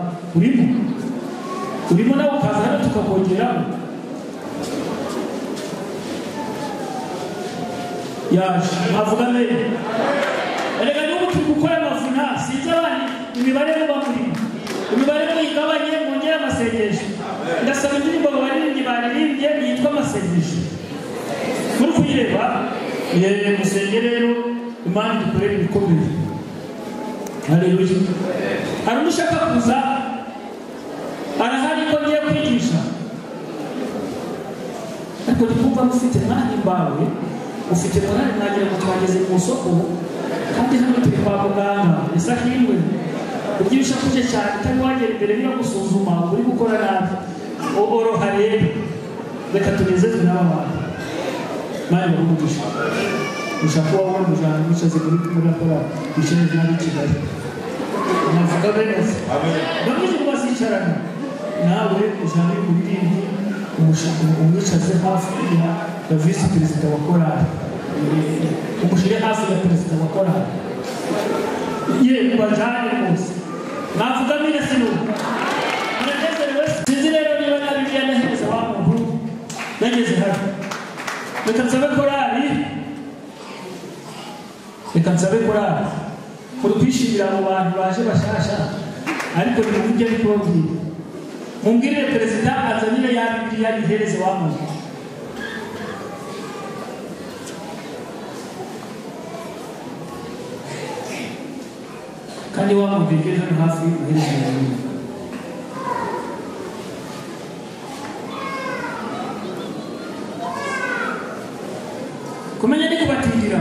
Urimo nawe ukaza hano tukakongeraho. Yaje avuga mbere. Erega n'ubu turi gukora amavuna, sinzi abandi imibare muba murimo, imibare muyigabanye mwongere amasengesho. Ndasaba indirimbo abaririmbyi baririmbye yitwa amasengesho, muri kuyireba musenge rero Imana idukorere ibikomeye. Haleluya. Hari undi ushaka kuza? Arahari ko ngiye kwigisha, ariko ndikumva mufite mwahimbawe, ufite morale, mwagira ngo twageze mu isoko, kandi hano turi kwa muganga. Ese ahirwe uburyo iyo ushakuje cyane utari wagera imbere niba gusuzuma uri gukora nabi. Oroha rero, reka tunezezwe n'aba bantu. Imana ibahe umugisha. Ushaka kuba wabona umujyana wicaze muri murakora wicaye nabi i Kigali. Navuga bene bamwe ngo bazicarana nawe, ujyane umuririmbyi umwicaze hafi ya visi perezida wa korali, umushyire hafi ya perezida wa korali, ye bajyane rwose. Navuga mine sinubu muranezerewe. Sinzi rero niba na Bibiliya nahereza wa muntu nageze hano. Reka nsabe korali, reka nsabe korali muri kwishimira abo bantu baje bashasha, ariko nimujye ari kubabwira, mumbwirire perezida azanire ya Bibiliya ihereze wa muntu. Kandi wa muntu yegereje hano hafi uhereze ya Bibiliya. Kumenya ndi kubatindira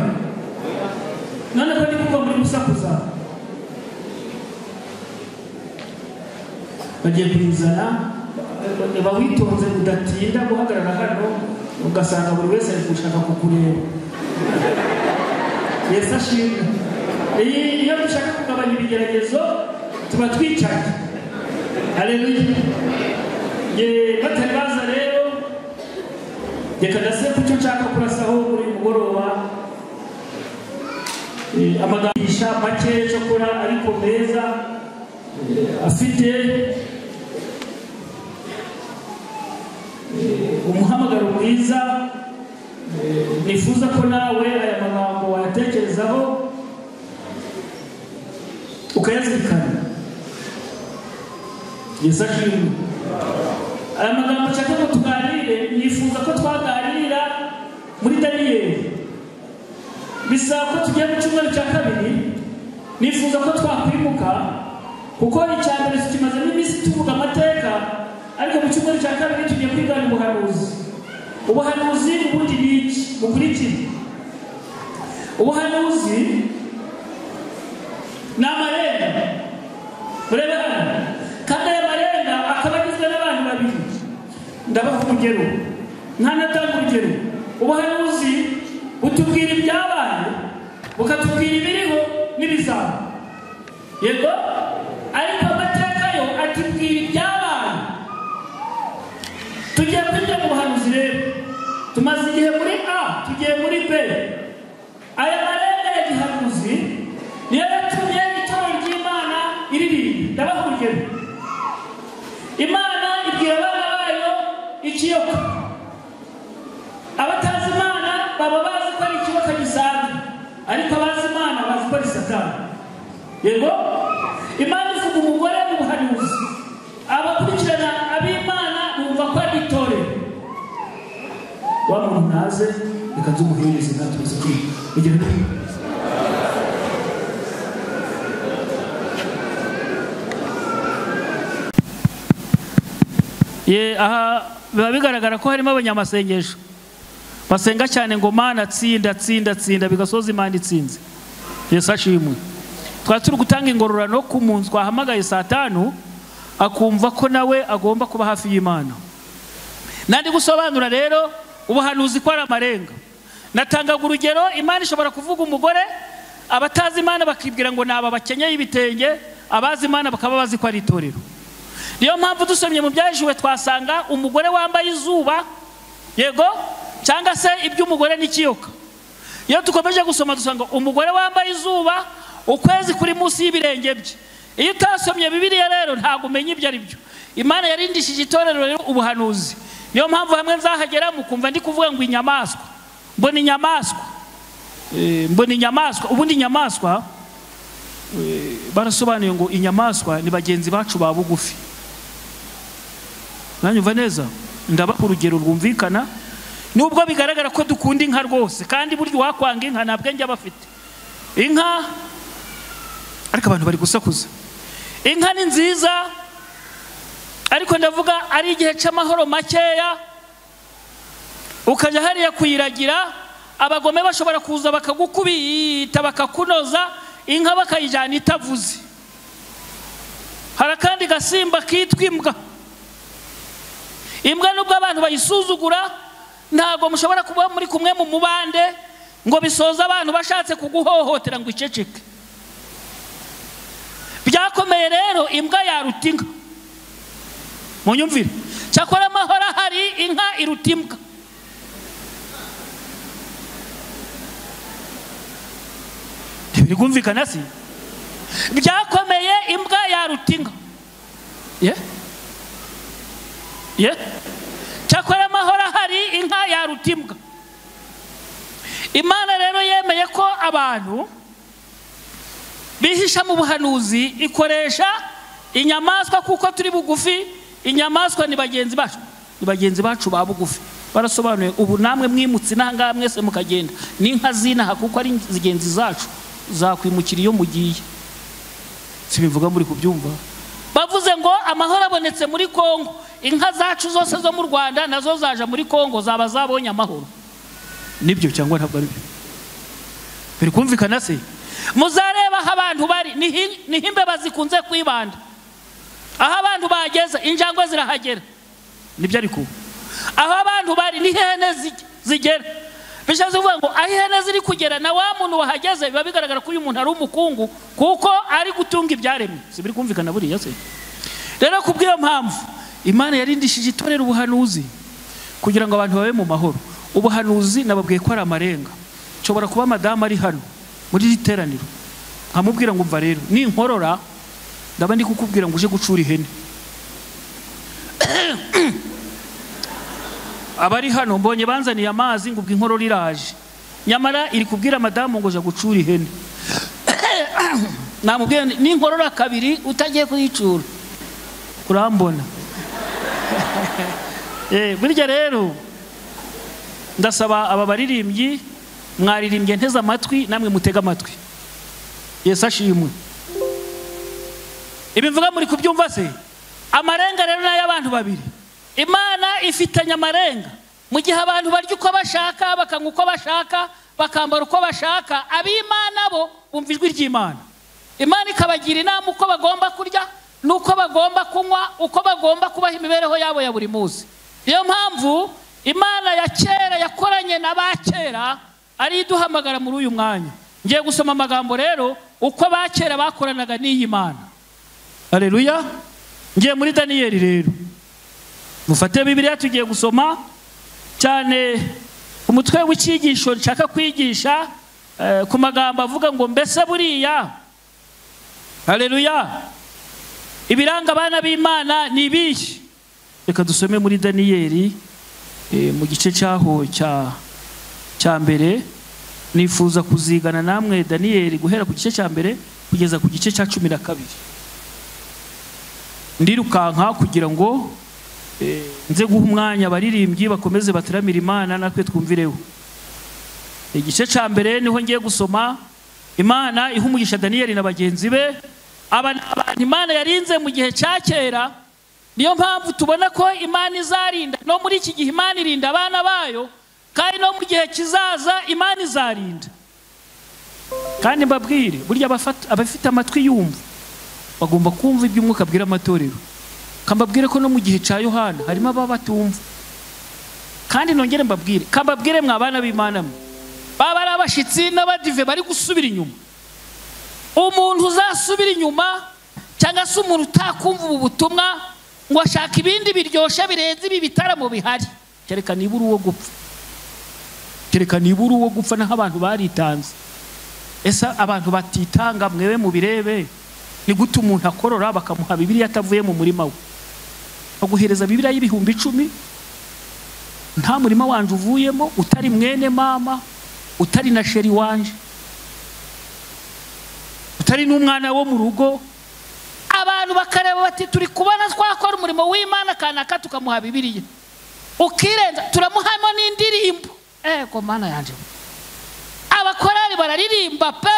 none ko ndi kumva muri gusakuza. Bagiye kuyizana, bawitonze udatinda guhagarara hano ugasanga buri wese ari gushaka kukureba. Yesu ashimwe. Iyo dushaka kugabanya ibigeragezo tuba twicaye. Haleluya. Batari baza rero, reka ndase ku cyo nshaka kurasaho muri uyu mugoroba. Amagambo make cyokora ariko meza, afite umuhamagaro mwiza. Nifuza ko nawe aya magambo wayatekerezaho ukayazirikana. Yesu ashimwe. Aya magambo nshaka ngo tuganire, nifuza ko twaganira muri Daniyeli. Bisaba ko tugiye mu cyumweru cya kabiri, nifuza ko twakwimuka, kuko icya mbere tukimazemo iminsi tuvuga amateka, ariko mu cyumweru cya kabiri tugiye kwigana ubuhanuzi. Ubuhanuzi ubundi ni iki? Mukurikire. Ubuhanuzi ni amarenga. Murebe hano. Kandi aya marenga akaba agizwe n'abantu babiri. Ndabaha urugero, ntanatanga urugero. Ubuhanuzi butubwira ibyabaye, bukatubwira ibiriho n'ibizaba. Yego, ariko amateka yo atubwira ibyabaye. Tugiye kwinjira mu buhanuzi rero. Tumaze igihe muri A, tugiye muri B. Aya marenga ya gihanuzi niyo yatumye itorero ry'Imana iririmba. Ndabaha urugero. Imana ibwira abana bayo ikiyoka. Abatazi Imana baba bazi ko ari ikiyoka gisanzwe, ariko abazi Imana bazi ko ari Satani. Yego, Imana ivuga umugore mu buhanuzi, abakurikirana ab'Imana bumva ko ari itorero. Wa muntu naze, reka nzumuhereze natuze kwiga. Ugera ye aha biba bigaragara ko harimo abanyamasengesho basenga cyane ngo Mana tsinda tsinda tsinda, bigasoza Imana itsinze. Yesu ashimwe. Twari turi gutanga ingororano ku muntu twahamagaye saa 5 akumva ko nawe agomba kuba hafi y'Imana. Nandi gusobanura rero ubuhanuzi ko ari amarenga. Natangaga urugero, Imana ishobora kuvuga umugore, abatazi Imana bakibwira ngo naba bakenyeye ibitenge, abazi Imana bakaba bazi ko ari itorero. Niyo mpamvu dusomye mu byahishuwe twasanga umugore wambaye izuba, yego, Cyangwa se iby'umugore n'ikiyoka. Iyo dukomeje gusoma dusanga umugore wambaye izuba, ukwezi kuri munsi y'ibirenge bye. Iyo utasomye Bibiliya rero ntabwo umenya ibyo ari byo. Imana yarindishije itorero rero ubuhanuzi. Niyo mpamvu hamwe nzahagera mukumva ndi kuvuga ngo inyamaswa. Mbona inyamaswa. Mbona inyamaswa, ubundi inyamaswa barasobanuye ngo inyamaswa ni bagenzi bacu ba bugufi. Nanyumva neza? Ndaba urugero rwumvikana. Nubwo bigaragara ko dukunda inka rwose, kandi buryo wakwanga inka nta bwenge abafite. Inka, ariko abantu bari gusakuza. Inka ni nziza, ariko ndavuga ari igihe cy'amahoro makeya, ukajya hariya kuyiragira, abagome bashobora kuza bakagukubita bakakunoza, inka bakayijyana itavuze. Hari akandi gasimba kitwa imbwa. Imbwa nubwo abantu bayisuzugura, ntabwo mushobora kuba muri kumwe mu mubande ngo bisoza abantu bashatse kuguhohotera ngo iceceke. Byakomeye rero imbwa yaruta inka. Munyumvire. Cyakora amahoro ahari, inka iruta imbwa. Ntibiri kumvikana si? Byakomeye imbwa yaruta inka. Ye? Ye? Cyakora amahoro ahari, inka yaruta imbwa. Imana rero yemeye ko abantu bihisha mu buhanuzi, ikoresha inyamaswa kuko turi bugufi. Inyamaswa ni bagenzi bacu, ni bagenzi bacu ba bugufi. Barasobanuye ubu namwe mwimutse n'ahangaha mwese mukagenda, n'inka zinaha kuko ari zigenzi zacu zakwimukira iyo mugiye. Sibivuga muri kubyumva. Bavuze ngo amahoro abonetse muri Kongo, inka zacu zose zo mu Rwanda nazo zaje muri Kongo, zaba zabonye amahoro. Nibyo cyangwa ntabwo ari byo? Biri kumvikana se? Muzareba aho abantu bari, niho imbeba zikunze kwibanda. Aho abantu bageze injangwe zirahagera. Nibyo ariko. Aho abantu bari niho ihene zigera. Bishatse kuvuga ngo aho ihene ziri kugera na wa muntu wahageze biba bigaragara ko uyu muntu ari umukungu kuko ari gutunga ibyaremwe. Si biri kumvikana buriya se? Rero kubw'iyo mpamvu Imana yarindishije itorero ubuhanuzi kugira ngo abantu babe mu mahoro. Ubuhanuzi nababwiye ko ari amarenga. Nshobora kuba madamu ari hano muri iri teraniro, nkamubwira ngo umva rero ninkorora ndaba ndi kukubwira ngo uje gucura ihene. Abari hano mbonye banzaniye amazi ngo ubwo inkorora iraje, nyamara iri kubwira madamu ngo uje gucura ihene. Namubwiye ninkorora kabiri utagiye kuyicura kurambona. Burya rero ndasaba aba baririmbyi, mwaririmbye nteze amatwi namwe mutega amatwi. Yesu ashimwe. Ibi mvuga muri kubyumva se? Amarenga rero n'ay'abantu babiri. Imana ifitanye amarenga. Mu gihe abantu barya uko bashaka, bakanywa uko bashaka, bakambara uko bashaka, ab'Imana bo bumva ijwi ry'Imana. Imana ikabagira inama uko bagomba kurya, nuko bagomba kunywa, uko bagomba kubaho imibereho yabo ya buri munsi. Niyo mpamvu Imana ya kera yakoranye n'abakera ari iduhamagara muri uyu mwanya. Ngiye gusoma amagambo rero uko abakera bakoranaga n'iyi Mana. Haleluya. Ngiye muri Daniyeli rero. Mufate Bibiliya tugiye gusoma cyane umutwe w'icyigisho nshaka kwigisha ku magambo avuga ngo mbese buriya. Haleluya. Ibiranga abana b'Imana ni ibihe? Reka dusome muri Daniyeli mu gice cyaho cya mbere. Nifuza kuzigana namwe Daniyeli guhera ku gice cya mbere kugeza ku gice cya 12. Ndirukanka kugira ngo nze guha umwanya abaririmbyi bakomeze bataramira Imana natwe twumvireho. Igice cya mbere niho ngiye gusoma. Imana iha umugisha Daniyeli na bagenzi be. Aba abantu Imana yarinze mu gihe cya kera. Niyo mpamvu tubona ko Imana izarinda no muri iki gihe. Imana irinda abana bayo, kandi no mu gihe kizaza Imana izarinda. Kandi mbabwire, burya abafite amatwi yumva bagomba kumva ibyo Umwuka abwira amatorero. Kambabwire ko no mu gihe cya Yohana harimo ababa batumva. Kandi nongere mbabwire, kambabwire mwa bana b'Imana mwe, baba ari abashitsi n'abadive bari gusubira inyuma. Umuntu uzasubira inyuma cyangwa se umuntu utakumva ubu butumwa ngo ashaka ibindi biryoshe birenze ibi bitaramo bihari, kereka niba uri uwo gupfa. Kereka nibura uwo gupfa naho abantu baritanze. Ese abantu batitanga mwewe mubirebe, ni gute umuntu akorora bakamuha Bibiliya atavuye mu murima we? Baguhereza Bibiliya y'10,000 nta murima wanje uvuyemo, utari mwene mama, utari na sheri wanje, utari n'umwana wo mu rugo. Abantu bakareba bati turi kubona twakora umurimo w'Imana kanaka tukamuha Bibiliya, ukirenza turamuhamo n'indirimbo. Ego Mana yanje, abakorari bararirimba pe.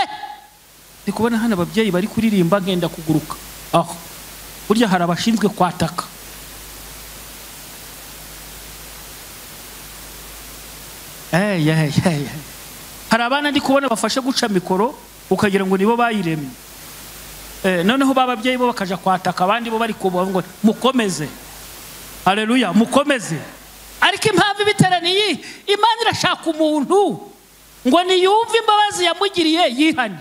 Ndi kubona hano ababyeyi bari kuririmba ngenda kuguruka aho. Burya hari abashinzwe kwataka. Hari abana ndi kubona bafashe guca mikoro ukagira ngo nibo bayiremye. Noneho bababyeyi bo bakaja kwataka, abandi bo bari kubavuga ngo mukomeze. Haleluya, mukomeze. Ariko impamvu ibiteraniye, Imana irashaka umuntu ngo niyumve imbabazi yamugiriye yihane.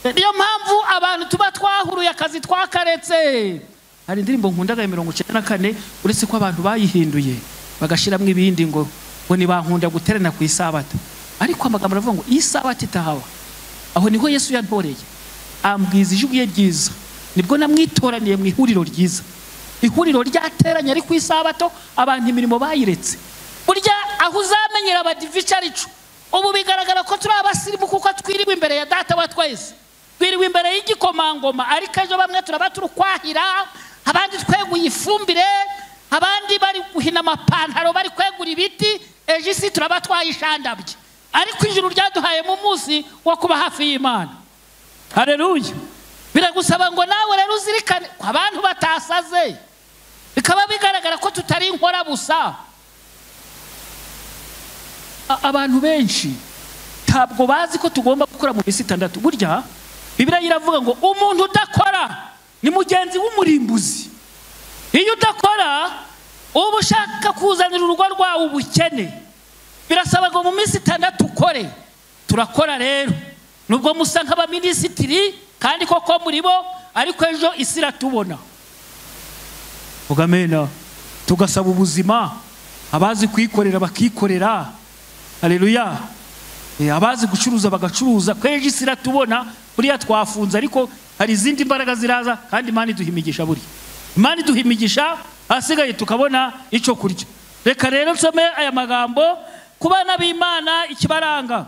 Niyo mpamvu abantu tuba twahuruye akazi twakaretse. Hari indirimbo nkundaga ya 94, uretse ko abantu bayihinduye bagashiramwe ibindi ngo nibankunda guterana ku isabato. Ariko amagambo aravuga ngo isabato itahaba, aho niho Yesu yantoreye ambwiza ijwi rye ryiza, nibwo namwitoraniye mu ihuriro ryiza. Ihuriro ryateranye ari ku isabato, abantu imirimo bayiretse. Burya aho uzamenyera abadivica arico, ubu bigaragara ko turi abasirimu kuko twiriwe imbere ya data wa twese, twiriwe imbere y'igikomangoma. Ariko ejo bamwe turaba turukwahira, abandi tweguye ifumbire, abandi bari guhina amapantaro, bari kwegura ibiti. Ejo isi turaba twayishandabye. Ariko ijuru ryaduhaye mu munsi wo kuba hafi y'Imana. Haleluya. Biragusaba ngo nawe rero uzirikane ko abantu batasaze, bikaba bigaragara ko tutari inkora busa. Abantu benshi ntabwo bazi ko tugomba gukora mu minsi 6. Burya Bibiliya iravuga ngo umuntu udakora ni mugenzi w'umurimbuzi. Iyo udakora uba ushaka kuzanira urugo rwawe ubukene. Birasaba ngo mu minsi 6 ukore. Turakora rero nubwo musa nk'abaminisitiri kandi koko muri bo, ariko ejo isi iratubona. Ugamena tugasaba ubuzima, abazi kwikorera bakikorera. Haleluya. Abazi gucuruza bagacuruza, kwejo isi iratubona. Buriya twafunze ariko hari izindi mbaraga ziraza, kandi Imana iduha imigisha. Buriya Imana iduha imigisha, asigaye tukabona icyo kurya. Reka rero nsome aya magambo ku bana b'Imana ikibaranga.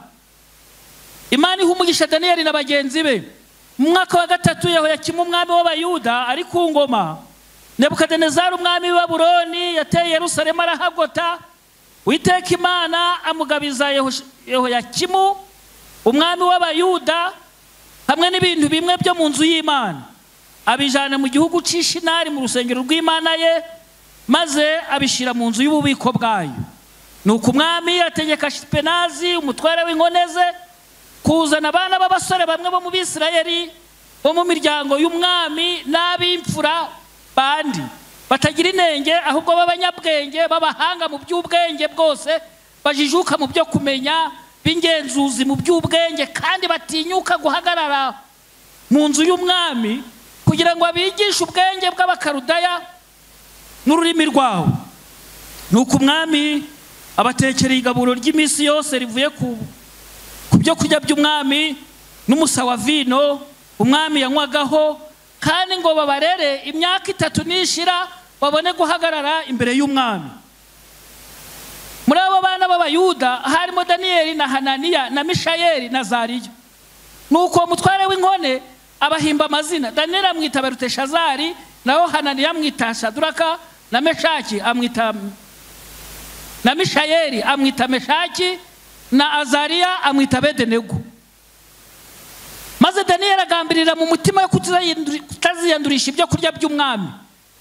Imana iha umugisha Daniyeli na bagenzi be. Mu mwaka wa 3 Yehoyakimu umwami w'Abayuda ari ku ngoma, Nebukadinezari umwami w'i Babuloni yateye Yerusalemu arahagota. Uwiteka Imana amugabiza Yehoyakimu umwami w'Abayuda hamwe n'ibintu bimwe byo mu nzu y'Imana, abijana mu gihugu c'Ishinari mu rusengero rw'Imana ye, maze abishira mu nzu y'ububiko bwayo. Nuko umwami ategeka Ashipenazi umutware w'inkone ze kuzana abana b'abasore bamwe bo mu Bisirayeli bo mu miryango y'umwami n'ab'imfura bandi batagira inenge, ahubwo b'abanyabwenge b'abahanga mu by'ubwenge bwose, bajijuka mu byo kumenya, b'ingenzuzi mu by'ubwenge, kandi batinyuka guhagarara mu nzu y'umwami kugira ngo abigishe ubwenge bw'Abakaludaya n'ururimi rwawo. Nuko umwami abatekereye igaburo ry'iminsi yose rivuye ku byo kurya by'umwami n'umusa wa vino umwami yanywagaho, kandi ngo babarere imyaka 3 nishira babone guhagarara imbere y'umwami. Muri abo bana b'Abayuda harimo Daniyeli na Hananiya na Mishayeli na Azariya. Nuko umutware w'inkone abahimba amazina. Daniyeli amwita Beluteshazari, naho Hananiya amwita Shaduraka, na Meshaki amwita na Mishayeli amwita Meshaki, na Azariya amwita Abedenego. Maze Daniyeli agambirira mu mutima yo kutaziyandurisha ibyo kurya by'umwami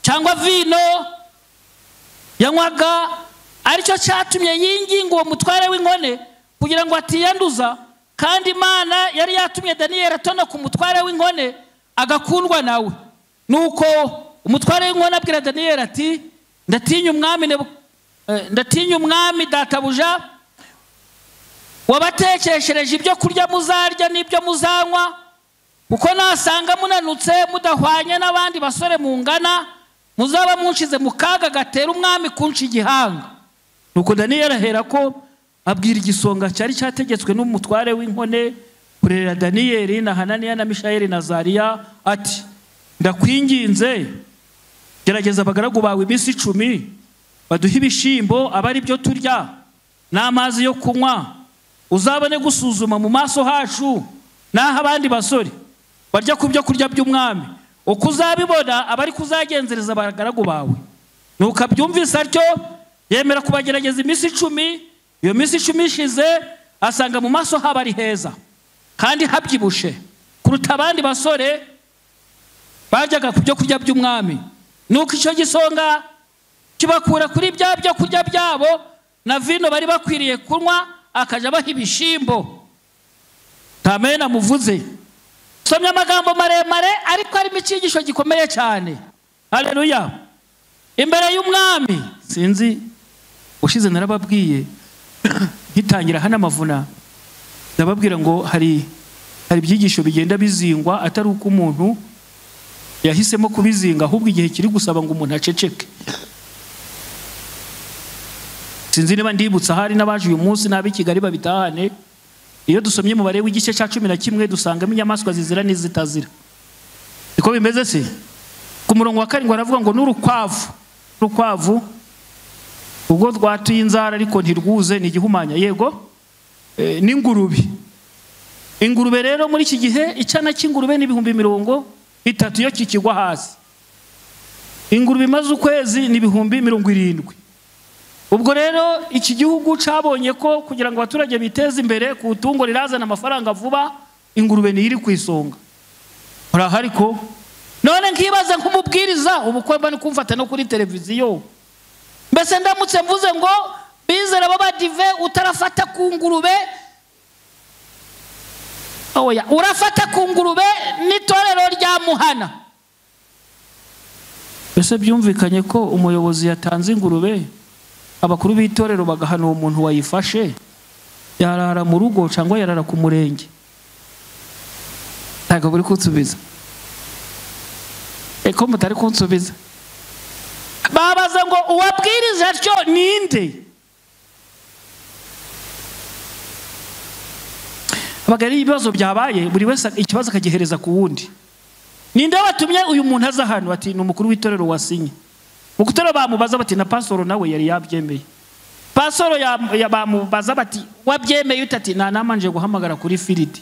cyangwa vino yanywaga, aricyo cyatumye yinginga uwo mutware w'inkone kugira ngo atiyanduza. Kandi Imana yari yatumye Daniyeli atona ku mutware w'inkone agakundwa nawe. Nuko umutware w'inkone abwira Daniyeli ati ndatinya umwami databuja wabatekeshereje ibyo kurya muzarya n'ibyo muzanywa, kuko nasanga munanutse mudahwanye n'abandi basore mungana, muzaba munshize mu kaga gatera umwami kunca igihanga. Nuko Daniyeli ahera ko abwira igisonga cyari cyategetswe n'umutware w'inkone kurera Daniyeli na Hananiya na Mishayeli na Azariya ati ndakwinginze gerageza abagaragu bawe iminsi 10 baduhe ibishimbo aba ari byo turya n'amazi yo kunywa, uzabone gusuzuma mu maso hacu naho abandi basore barya ku byo kurya by'umwami, uko uzabibona abari kuzagenzereza abagaragu bawe. Nuko abyumvise atyo yemera kubagerageza iminsi 10. Iyo minsi 10 ishize asanga mu maso habo ari heza kandi habyibushe kuruta abandi basore bajyaga ku byo kurya by'umwami. Nuko icyo gisonga kibakura kuri bya byo kurya byabo na vino bari bakwiriye kunywa, akaja abaha ibishimbo. Tamena muvuze. Somye amagambo maremare ariko arimo icyigisho gikomeye cyane. Haleluya. Imbere y'umwami, sinzi ushize narababwiye ngitangira hano amavuna, ndababwira ngo hari ibyigisho bigenda bizingwa atari uko umuntu yahisemo kubizinga, ahubwo igihe kiri gusaba ngo umuntu aceceke. Sinzi niba ndibutsa hari n'abaje uyu munsi n'ab'i Kigali babitahane. Iyo dusomye umubare w'igice cya 11 dusangamo inyamaswa zizira n'izitazira. Niko bimeze se? Ku murongo wa 7 aravuga ngo n'urukwavu, urukwavu ubwo rwatuye inzara ariko ntirwuze ni igihumanya, yego n'ingurube. Ingurube rero muri iki gihe icyana cy'ingurube ni 30,000 iyo kikigwa hasi. Ingurube imaze ukwezi ni 70,000. Ubwo rero iki gihugu cabonye ko kugira ngo abaturage biteze imbere ku tungo rirazana amafaranga vuba, ingurube ni iri ku isonga. Urahari ko none nkibaza nkumubwiriza ubukwe mba kumfata no kuri televiziyo. Mbese ndamutse mvuze ngo bizera b'abadive utarafata ku ngurube, oya urafata ku ngurube n'itorero rya Muhana. Mbese byumvikanye ko umuyobozi yatanze ingurube, abakuru b'itorero bagahana uwo muntu wayifashe, yarara mu rugo cyangwa yarara ku murenge? Ntabwo buri kunsubiza. Eko mutari kunsubiza. Babaza ngo uwabwiriza atyo ninde? Abagari ibibazo byabaye buri wese ikibazo akagihereza ku wundi. Ninde watumye uyu muntu aza hano? Ati ni umukuru w'itorero wasinye. Mukutero bamubaza bati na pasoro nawe yari yabyemeye. Pasoro ya bamubaza bati wabyemeye utati na namanje guhamagara kuri Filidi.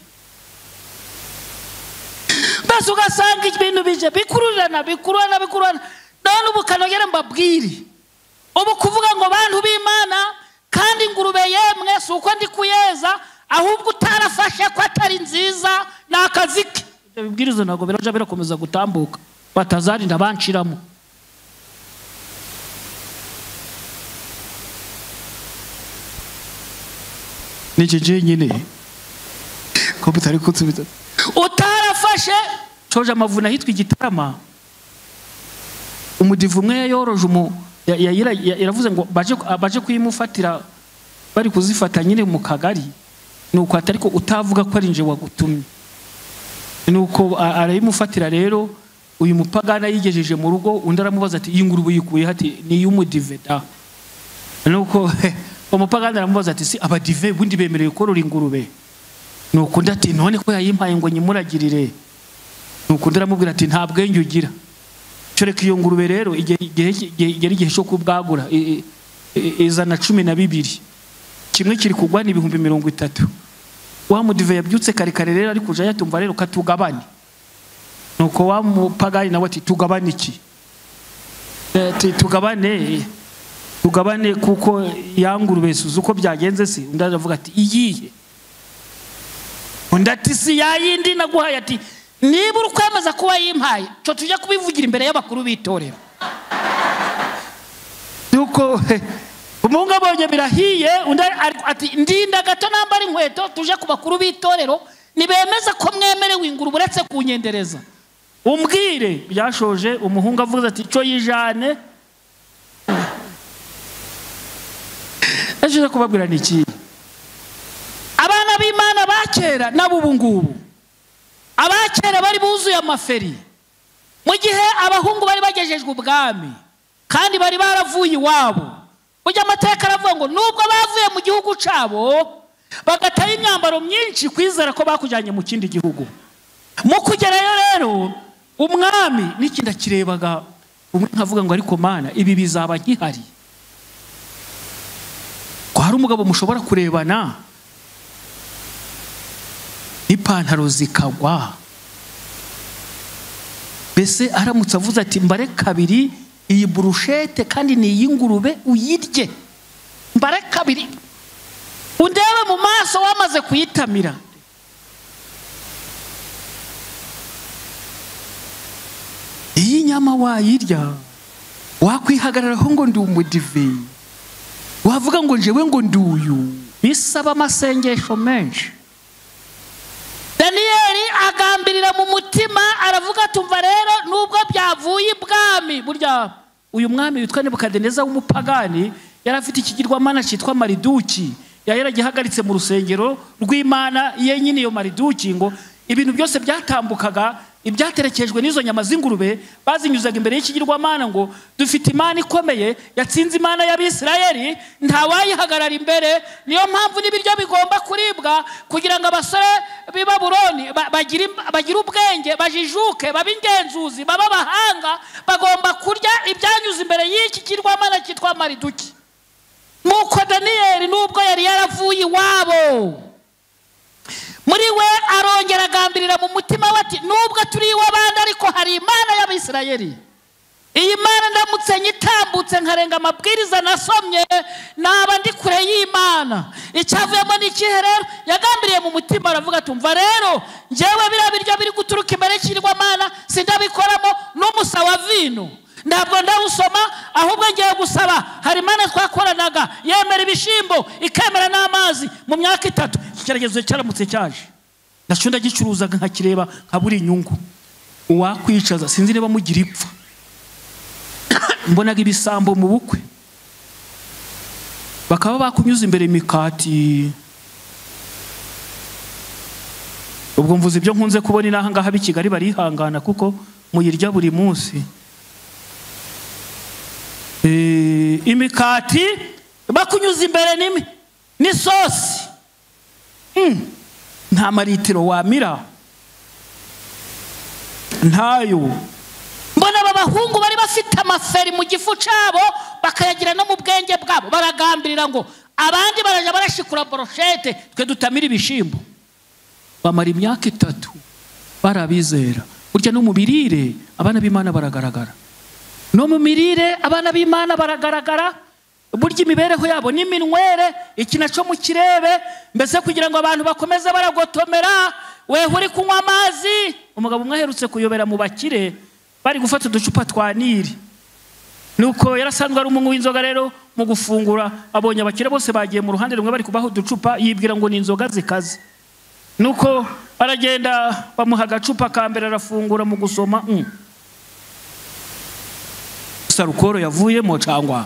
Basi ugasanga ibintu bije bikururana bikururana bikururana. None ubu kanogera mbabwire. Ubu kuvuga ngo bantu b'Imana kandi ingurube yemwe si uko ndi kuyeza, ahubwo utarafashe ko atari nziza nakazike. Ibyo bibwirizo ntabwo biraja birakomeza gutambuka, batazarinda banshiramo. Niki nyine ko bitari kutsubiza utarafashe coje amavuna hitwa Igitarama. Umudivu umwe yoroje iravuze ngo baje kuyimufatira bari kuzifata nyine mu kagari, nuko atari ko utavuga ko ari nje wagutumye. Nuko arayimufatira rero uyu mupagana yigejeje mu rugo, undi aramubaza ati iyi ngurube uyikuye ati ni y'umudive da. Nuko umupagana aramubaza ati si abadive bundi bemerewe korora ingurube? Nuko undi ati none ko yayimpaye ngo nyimuragirire. Nuko undi aramubwira ati nta bwenge ugira, coreka iyo ngurube rero igihe igihe cyo kubwagura izana 12, kimwe kiri kugwa ni 30,000. Wa mudive yabyutse kare kare rero ari kuja yatumva rero katugabane. Nuko wa mupagani nawe ati tugabane iki? Ati tugabane tugabane kuko yangurube suza uko byagenze se. Undi aravuga ati iyihe? Undi ati si yayindi naguhaye. Ati niba uri kwemeza kuba yimpaye cyo tujya kubivugira imbere y'abakuru b'itorero. Nuko umuhungu abonye birahiye, undi ati ndinda gato nambara inkweto tuje ku bakuru b'itorero, nibemeza ko mwemerewe ingurube uretse kunyendereza umbwire. Byashoje umuhungu avuze ati cyo yijane. Ejo kubabwira ni iki? Abana b'Imana bakera n'abubu ngubu, abakera bari buzuye amaferi mu gihe abahungu bari bagejejwe ubwami kandi bari baravuye iwabo. Ujya amateka aravuga ngo nubwo bavuye mu gihugu cabo bagataye imyambaro myinshi, kwizera ko bakujyanye mu kindi gihugu. Mu kugerayo rero umwami n'ikindi akirebaga, umwe nkavuga ngo ariko Mana ibi bizaba nkihari. Ko hari umugabo mushobora kurebana n'ipantaro zikagwa, mbese aramutse avuze ati mbare kabiri iyi burushete kandi ni iy'ingurube uyirye, mbare kabiri undebe mu maso wamaze kuyitamira. Iyi nyama wayirya, wakwihagararaho ngo ndi umudive, wavuga ngo njewe ngo ndi uyu. Bisaba amasengesho menshi. Daniyeli agambirira mu mutima aravuga tumva rero nubwo byavuye ibwami. Burya uyu mwami witwa Nebukadineza w'umupagani yari afite ikigirwamana cyitwa Mariduki, yari yaragihagaritse mu rusengero rw'Imana ye nyine iyo Mariduki, ngo ibintu byose byatambukaga ibyaterekejwe n'izo nyama z'ingurube bazinyuzaga imbere y'ikigirwamana, ngo dufite Imana ikomeye yatsinze Imana y'Abisirayeli, ntawayihagarara imbere. Niyo mpamvu n'ibiryo bigomba kuribwa kugira ngo abasore b'i Babuloni bagire ubwenge, bajijuke, babe ingenzuzi, babe abahanga, bagomba kurya ibyanyuze imbere y'iki kigirwamana cyitwa Mariduki. Nuko Daniyeli nubwo yari yaravuye iwabo, muri we arongera agambirira mu mutima we ati nubwo turi iw'abandi ariko hari Imana y'Abisirayeli. Iyi Mana ndamutse nyitambutse nkarenga amabwiriza nasomye, naba ndi kure y'Imana. Icyavuyemo ni ikihe rero? Yagambiriye mu mutima aravuga ati umva rero njyewe biriya biryo biri guturuka imbere y'ikigirwamana sindabikoramo n'umusa wa vino, ntabwo ndawusoma, ahubwo ngiye gusaba. Hari Imana twakoranaga yemera ibishimbo ikemera n'amazi mu myaka 3. Ikigeragezo cyaramutse cyaje, nacyo ndagicuruzaga nkakireba nkabura inyungu. Uwakwicaza sinzi niba mugira ipfa. Mbonaga ibisambo mu bukwe bakaba bakunyuza imbere imikati. Ubwo mvuze ibyo nkunze kubona inaha ngaha b'i Kigali barihangana kuko muyirya buri munsi. Imikati bakunyuza imbere n'isosi, nta maritiro wamira ntayo. Mbona aba bahungu bari bafite amaferi mu gifu cabo bakayagira no mu bwenge bwabo, baragambirira ngo abandi baraja barashikura brochette, twe dutamira ibishimbo. Bamara imyaka 3 barabizera. Burya no mu mirire abana b'Imana baragaragara, no mu mirire abana b'Imana baragaragara. Burya imibereho yabo n'iminywere, iki naco mu kirebe, mbese kugira ngo abantu bakomeze baragotomera. Weho uri kunywa amazi. Umugabo umwe aherutse kuyobera mu bakire bari gufata uducupa twa Nili, nuko yarasanzwe ari umunywi w'inzoga. Rero mu gufungura abonye abakire bose bagiye mu ruhande rumwe bari kubaho uducupa, yibwira ngo ni inzoga zikaze. Nuko aragenda bamuha agacupa ka mbere arafungura, mu gusoma sarukoro yavuyemo cyangwa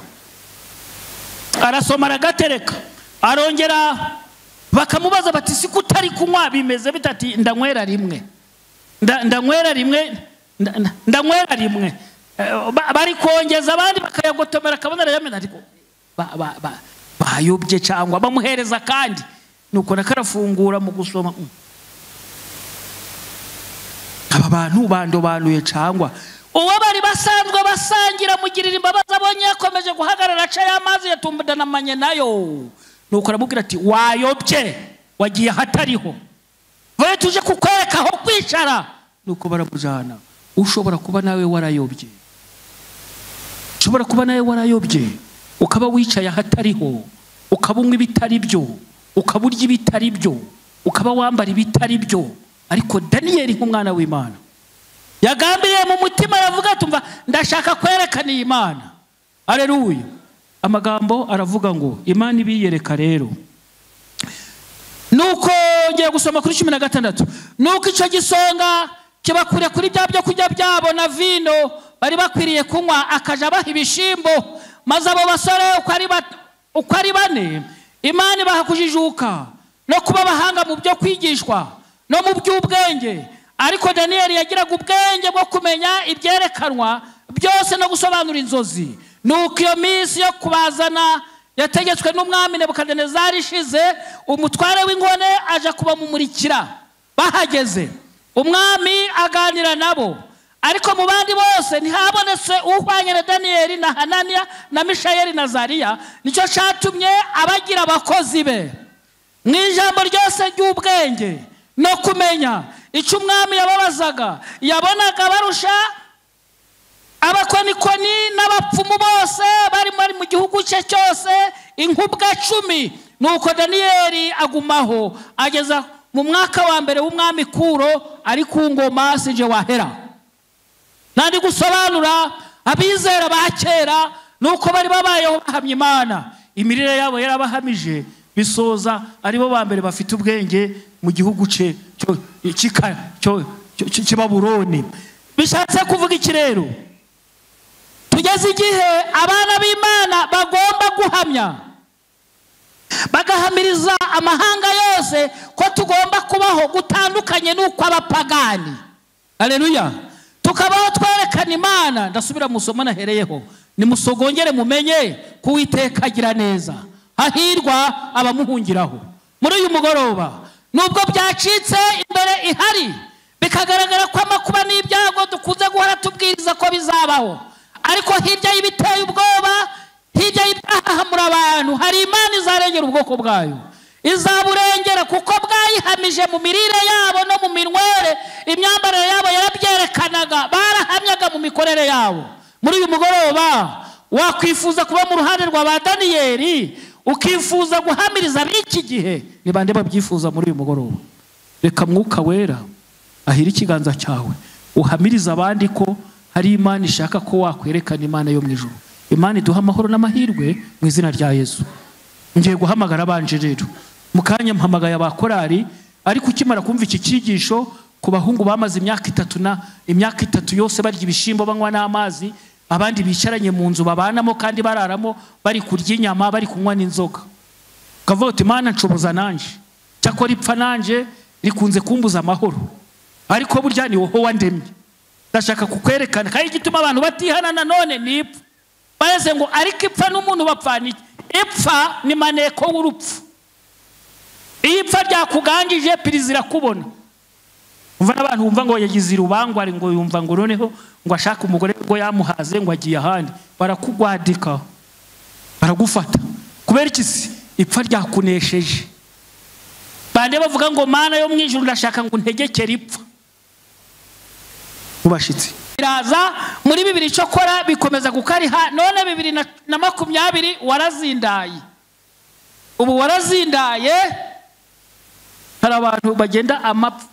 arasoma aragatereka. Arongera bakamubaza bati si kutari kunywa bimeze bitati? Ndanywera rimwe, ndanywera rimwe, ndanywera rimwe. Bari kongeza abandi bakayagotomera akabona arayamena, ariko bayobye cyangwa bamuhereza kandi. Nuko nakarafungura mu gusoma, aba bantu bandobanuye cyangwa uwo bari basanzwe basangira mugirira imbabazi abonye yakomeje guhagarara aca y'amazi yatumdanamanye nayo. Nuko aramubwira ati wayobye, wagiye ahatariho, vaye tuje kukwereka aho kwicara. Nuko baramujana. Ushobora kuba nawe warayobye, ushobora kuba nawe warayobye, ukaba wicaye ahatariho, ukaba unywa ibitari byo, ukaba urya ibitari byo, ukaba wambara ibitari byo. Ariko Daniyeli nk'umwana w'Imana yagambiriye mu mutima aravuga ati umva ndashaka kwerekana iyi Mana. Haleluya. Amagambo aravuga ngo Imana ibiyereka rero. Nuko ngiye gusoma kuri 16. Nuko icyo gisonga kibakure kuri bya byo kurya byabo na vino bari bakwiriye kunywa, akaja baha ibishimbo. Maze abo basore uko ari bane Imana ibaha kujijuka no kuba abahanga mu byo kwigishwa no mu by'ubwenge. Ariko Daniyeli yagiraga ubwenge bwo kumenya ibyerekanwa byose no gusobanura inzozi. Nuko iyo minsi yo kubazana yategetswe n'umwami Nebukadinezari ishize, umutware w'inkone aja kubamumurikira. Bahageze umwami aganira nabo, ariko mu bandi bose ntihabonetse uhwanye na Daniyeli na Hananiya na Mishayeli na Azariya. Nicyo cyatumye abagira abakozi be mu ijambo ryose ry'ubwenge no kumenya icyo umwami yababazaga. Yabonaga barusha abakonikoni n'abapfumu bose bari mu gihugu cye cyose inkubwa 10. Nuko Daniyeli agumaho ageza mu mwaka wa mbere w'umwami Kuro ari ku ngoma sinje wahera. Nandi gusobanura abizera ba kera nuko bari babayeho bahamya Imana, imirire yabo yarabahamije, bisoza aribo ba mbere bafite ubwenge mu gihugu cye cy'Baburoni. Bishatse kuvuga iki rero? Tugeze igihe abana b'Imana bagomba guhamya, bagahamiriza amahanga yose ko tugomba kubaho gutandukanye n'uko abapagani. Haleluya. Tukabaho twerekana Imana. Ndasubira musoma nahereyeho, nimusogongere mumenye ko Uwiteka agira neza, hahirwa abamuhungiraho. Muri uyu mugoroba, nubwo byacitse imbere ihari, bikagaragara ko amakuba n'ibyago dukunze guhora tubwiriza ko bizabaho, ariko hirya y'ibiteye ubwoba, hirya y'ibyahahamura abantu, hari Imana izarengera ubwoko bwayo, izaburengera kuko bwayihamije mu mirire yabo no mu minywere. Imyambarire yabo yarabyerekanaga, barahamyaga mu mikorere yabo. Muri uyu mugoroba wakwifuza kuba mu ruhande rwa ba Daniyeli, ukifuza guhamiriza b'iki gihe. Ni bande babyifuza muri uyu mugoroba? Reka Mwuka Wera ahire ikiganza cyawe, uhamiriza abandi ko hari Imana ishaka ko wakwerekana Imana yo mu ijuru. Imana iduha amahoro n'amahirwe mu izina rya Yesu. Ngiye guhamagara abanje rero mu kanya mpamagaye abakorari, ariko ukimara kumva iki cyigisho ku bahungu bamaze imyaka 3 na imyaka 3 yose barya ibishimbo banywa n'amazi, abandi bicaranye mu nzu babanamo kandi bararamo, bari kurya inyama, bari kunywa n'inzoga, ukavuga uti Imana nshoboza nanje, cyakora ipfa nanje rikunze kumbuza amahoro, ariko burya ni wowe wandemye, ndashaka kukwerekana. Kandi igituma abantu batihana nanone ni ipfa. Bareze ngo ariko ipfa n'umuntu bapfana iki? Ipfa ni maneko w'urupfu. Iyo ipfa ryakugangije pirizira kubona. Umva n'abantu bumva ngo yagize irubangwa, ngo yumva ngo noneho ngo ashaka umugore ngo yamuhaze ngo agiye ahandi, barakugwadika, baragufata. Kubera iki se? Ipfa ryakunesheje. Bande bavuga ngo Mana yo mu ijuru ndashaka ngo ntegekere ipfa. Mubashitsi iraza muri 2 cyokora bikomeza gukariha, none 2020 warazindaye. Ubu warazindaye. Hari abantu bagenda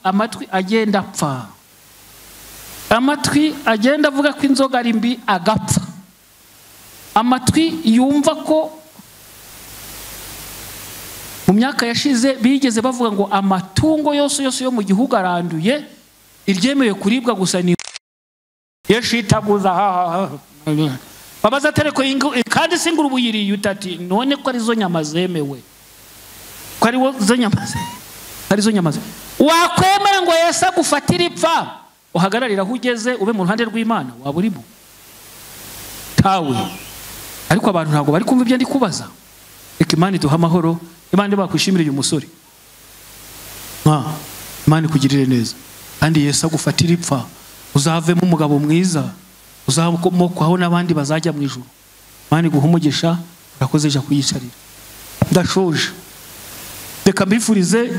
amatwi agenda apfa, amatwi agenda avuga ko inzoga ari mbi agapfa, amatwi yumva ko mu myaka yashize bigeze bavuga ngo amatungo yose yose yo mu gihugu aranduye, iryemewe kuribwa gusa ni yeshitaguza. Babaza tereko kandi singuru buyiriye utati none ko arizo nyama zemewe, ko ari zo nyama arizo nyama. Wakwemera ngo Yesu agufatire ipfa, uhagararira aho ugeze, ube mu ruhande rw'Imana, waba urimo tawe. Ariko abantu ntabwo bari kumva ibyo ndi kubaza. Reka Imana iduhe amahoro. Imana bakwishimira uyu musore, Imana ikugirire neza, kandi Yesu agufatire ipfa, uzavemo umugabo mwiza, uzakomokwaho n'abandi bazajya mu ijuru. Imana iguhe umugisha. Urakoze, ja kuyicarira. Ndashoje, reka mbifurize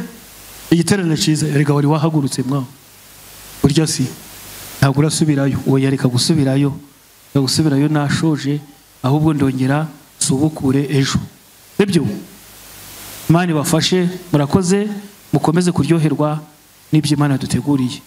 igiterane cyiza. Erega wari wahagurutse mwa burya si ntabwo urasubirayo. Oya, reka gusubirayo, reka gusubirayo, nashoje, ahubwo ndongera subukure ejo. Sibyo? Imana ibafashe, murakoze, mukomeze kuryoherwa n'ibyo Imana duteguriye.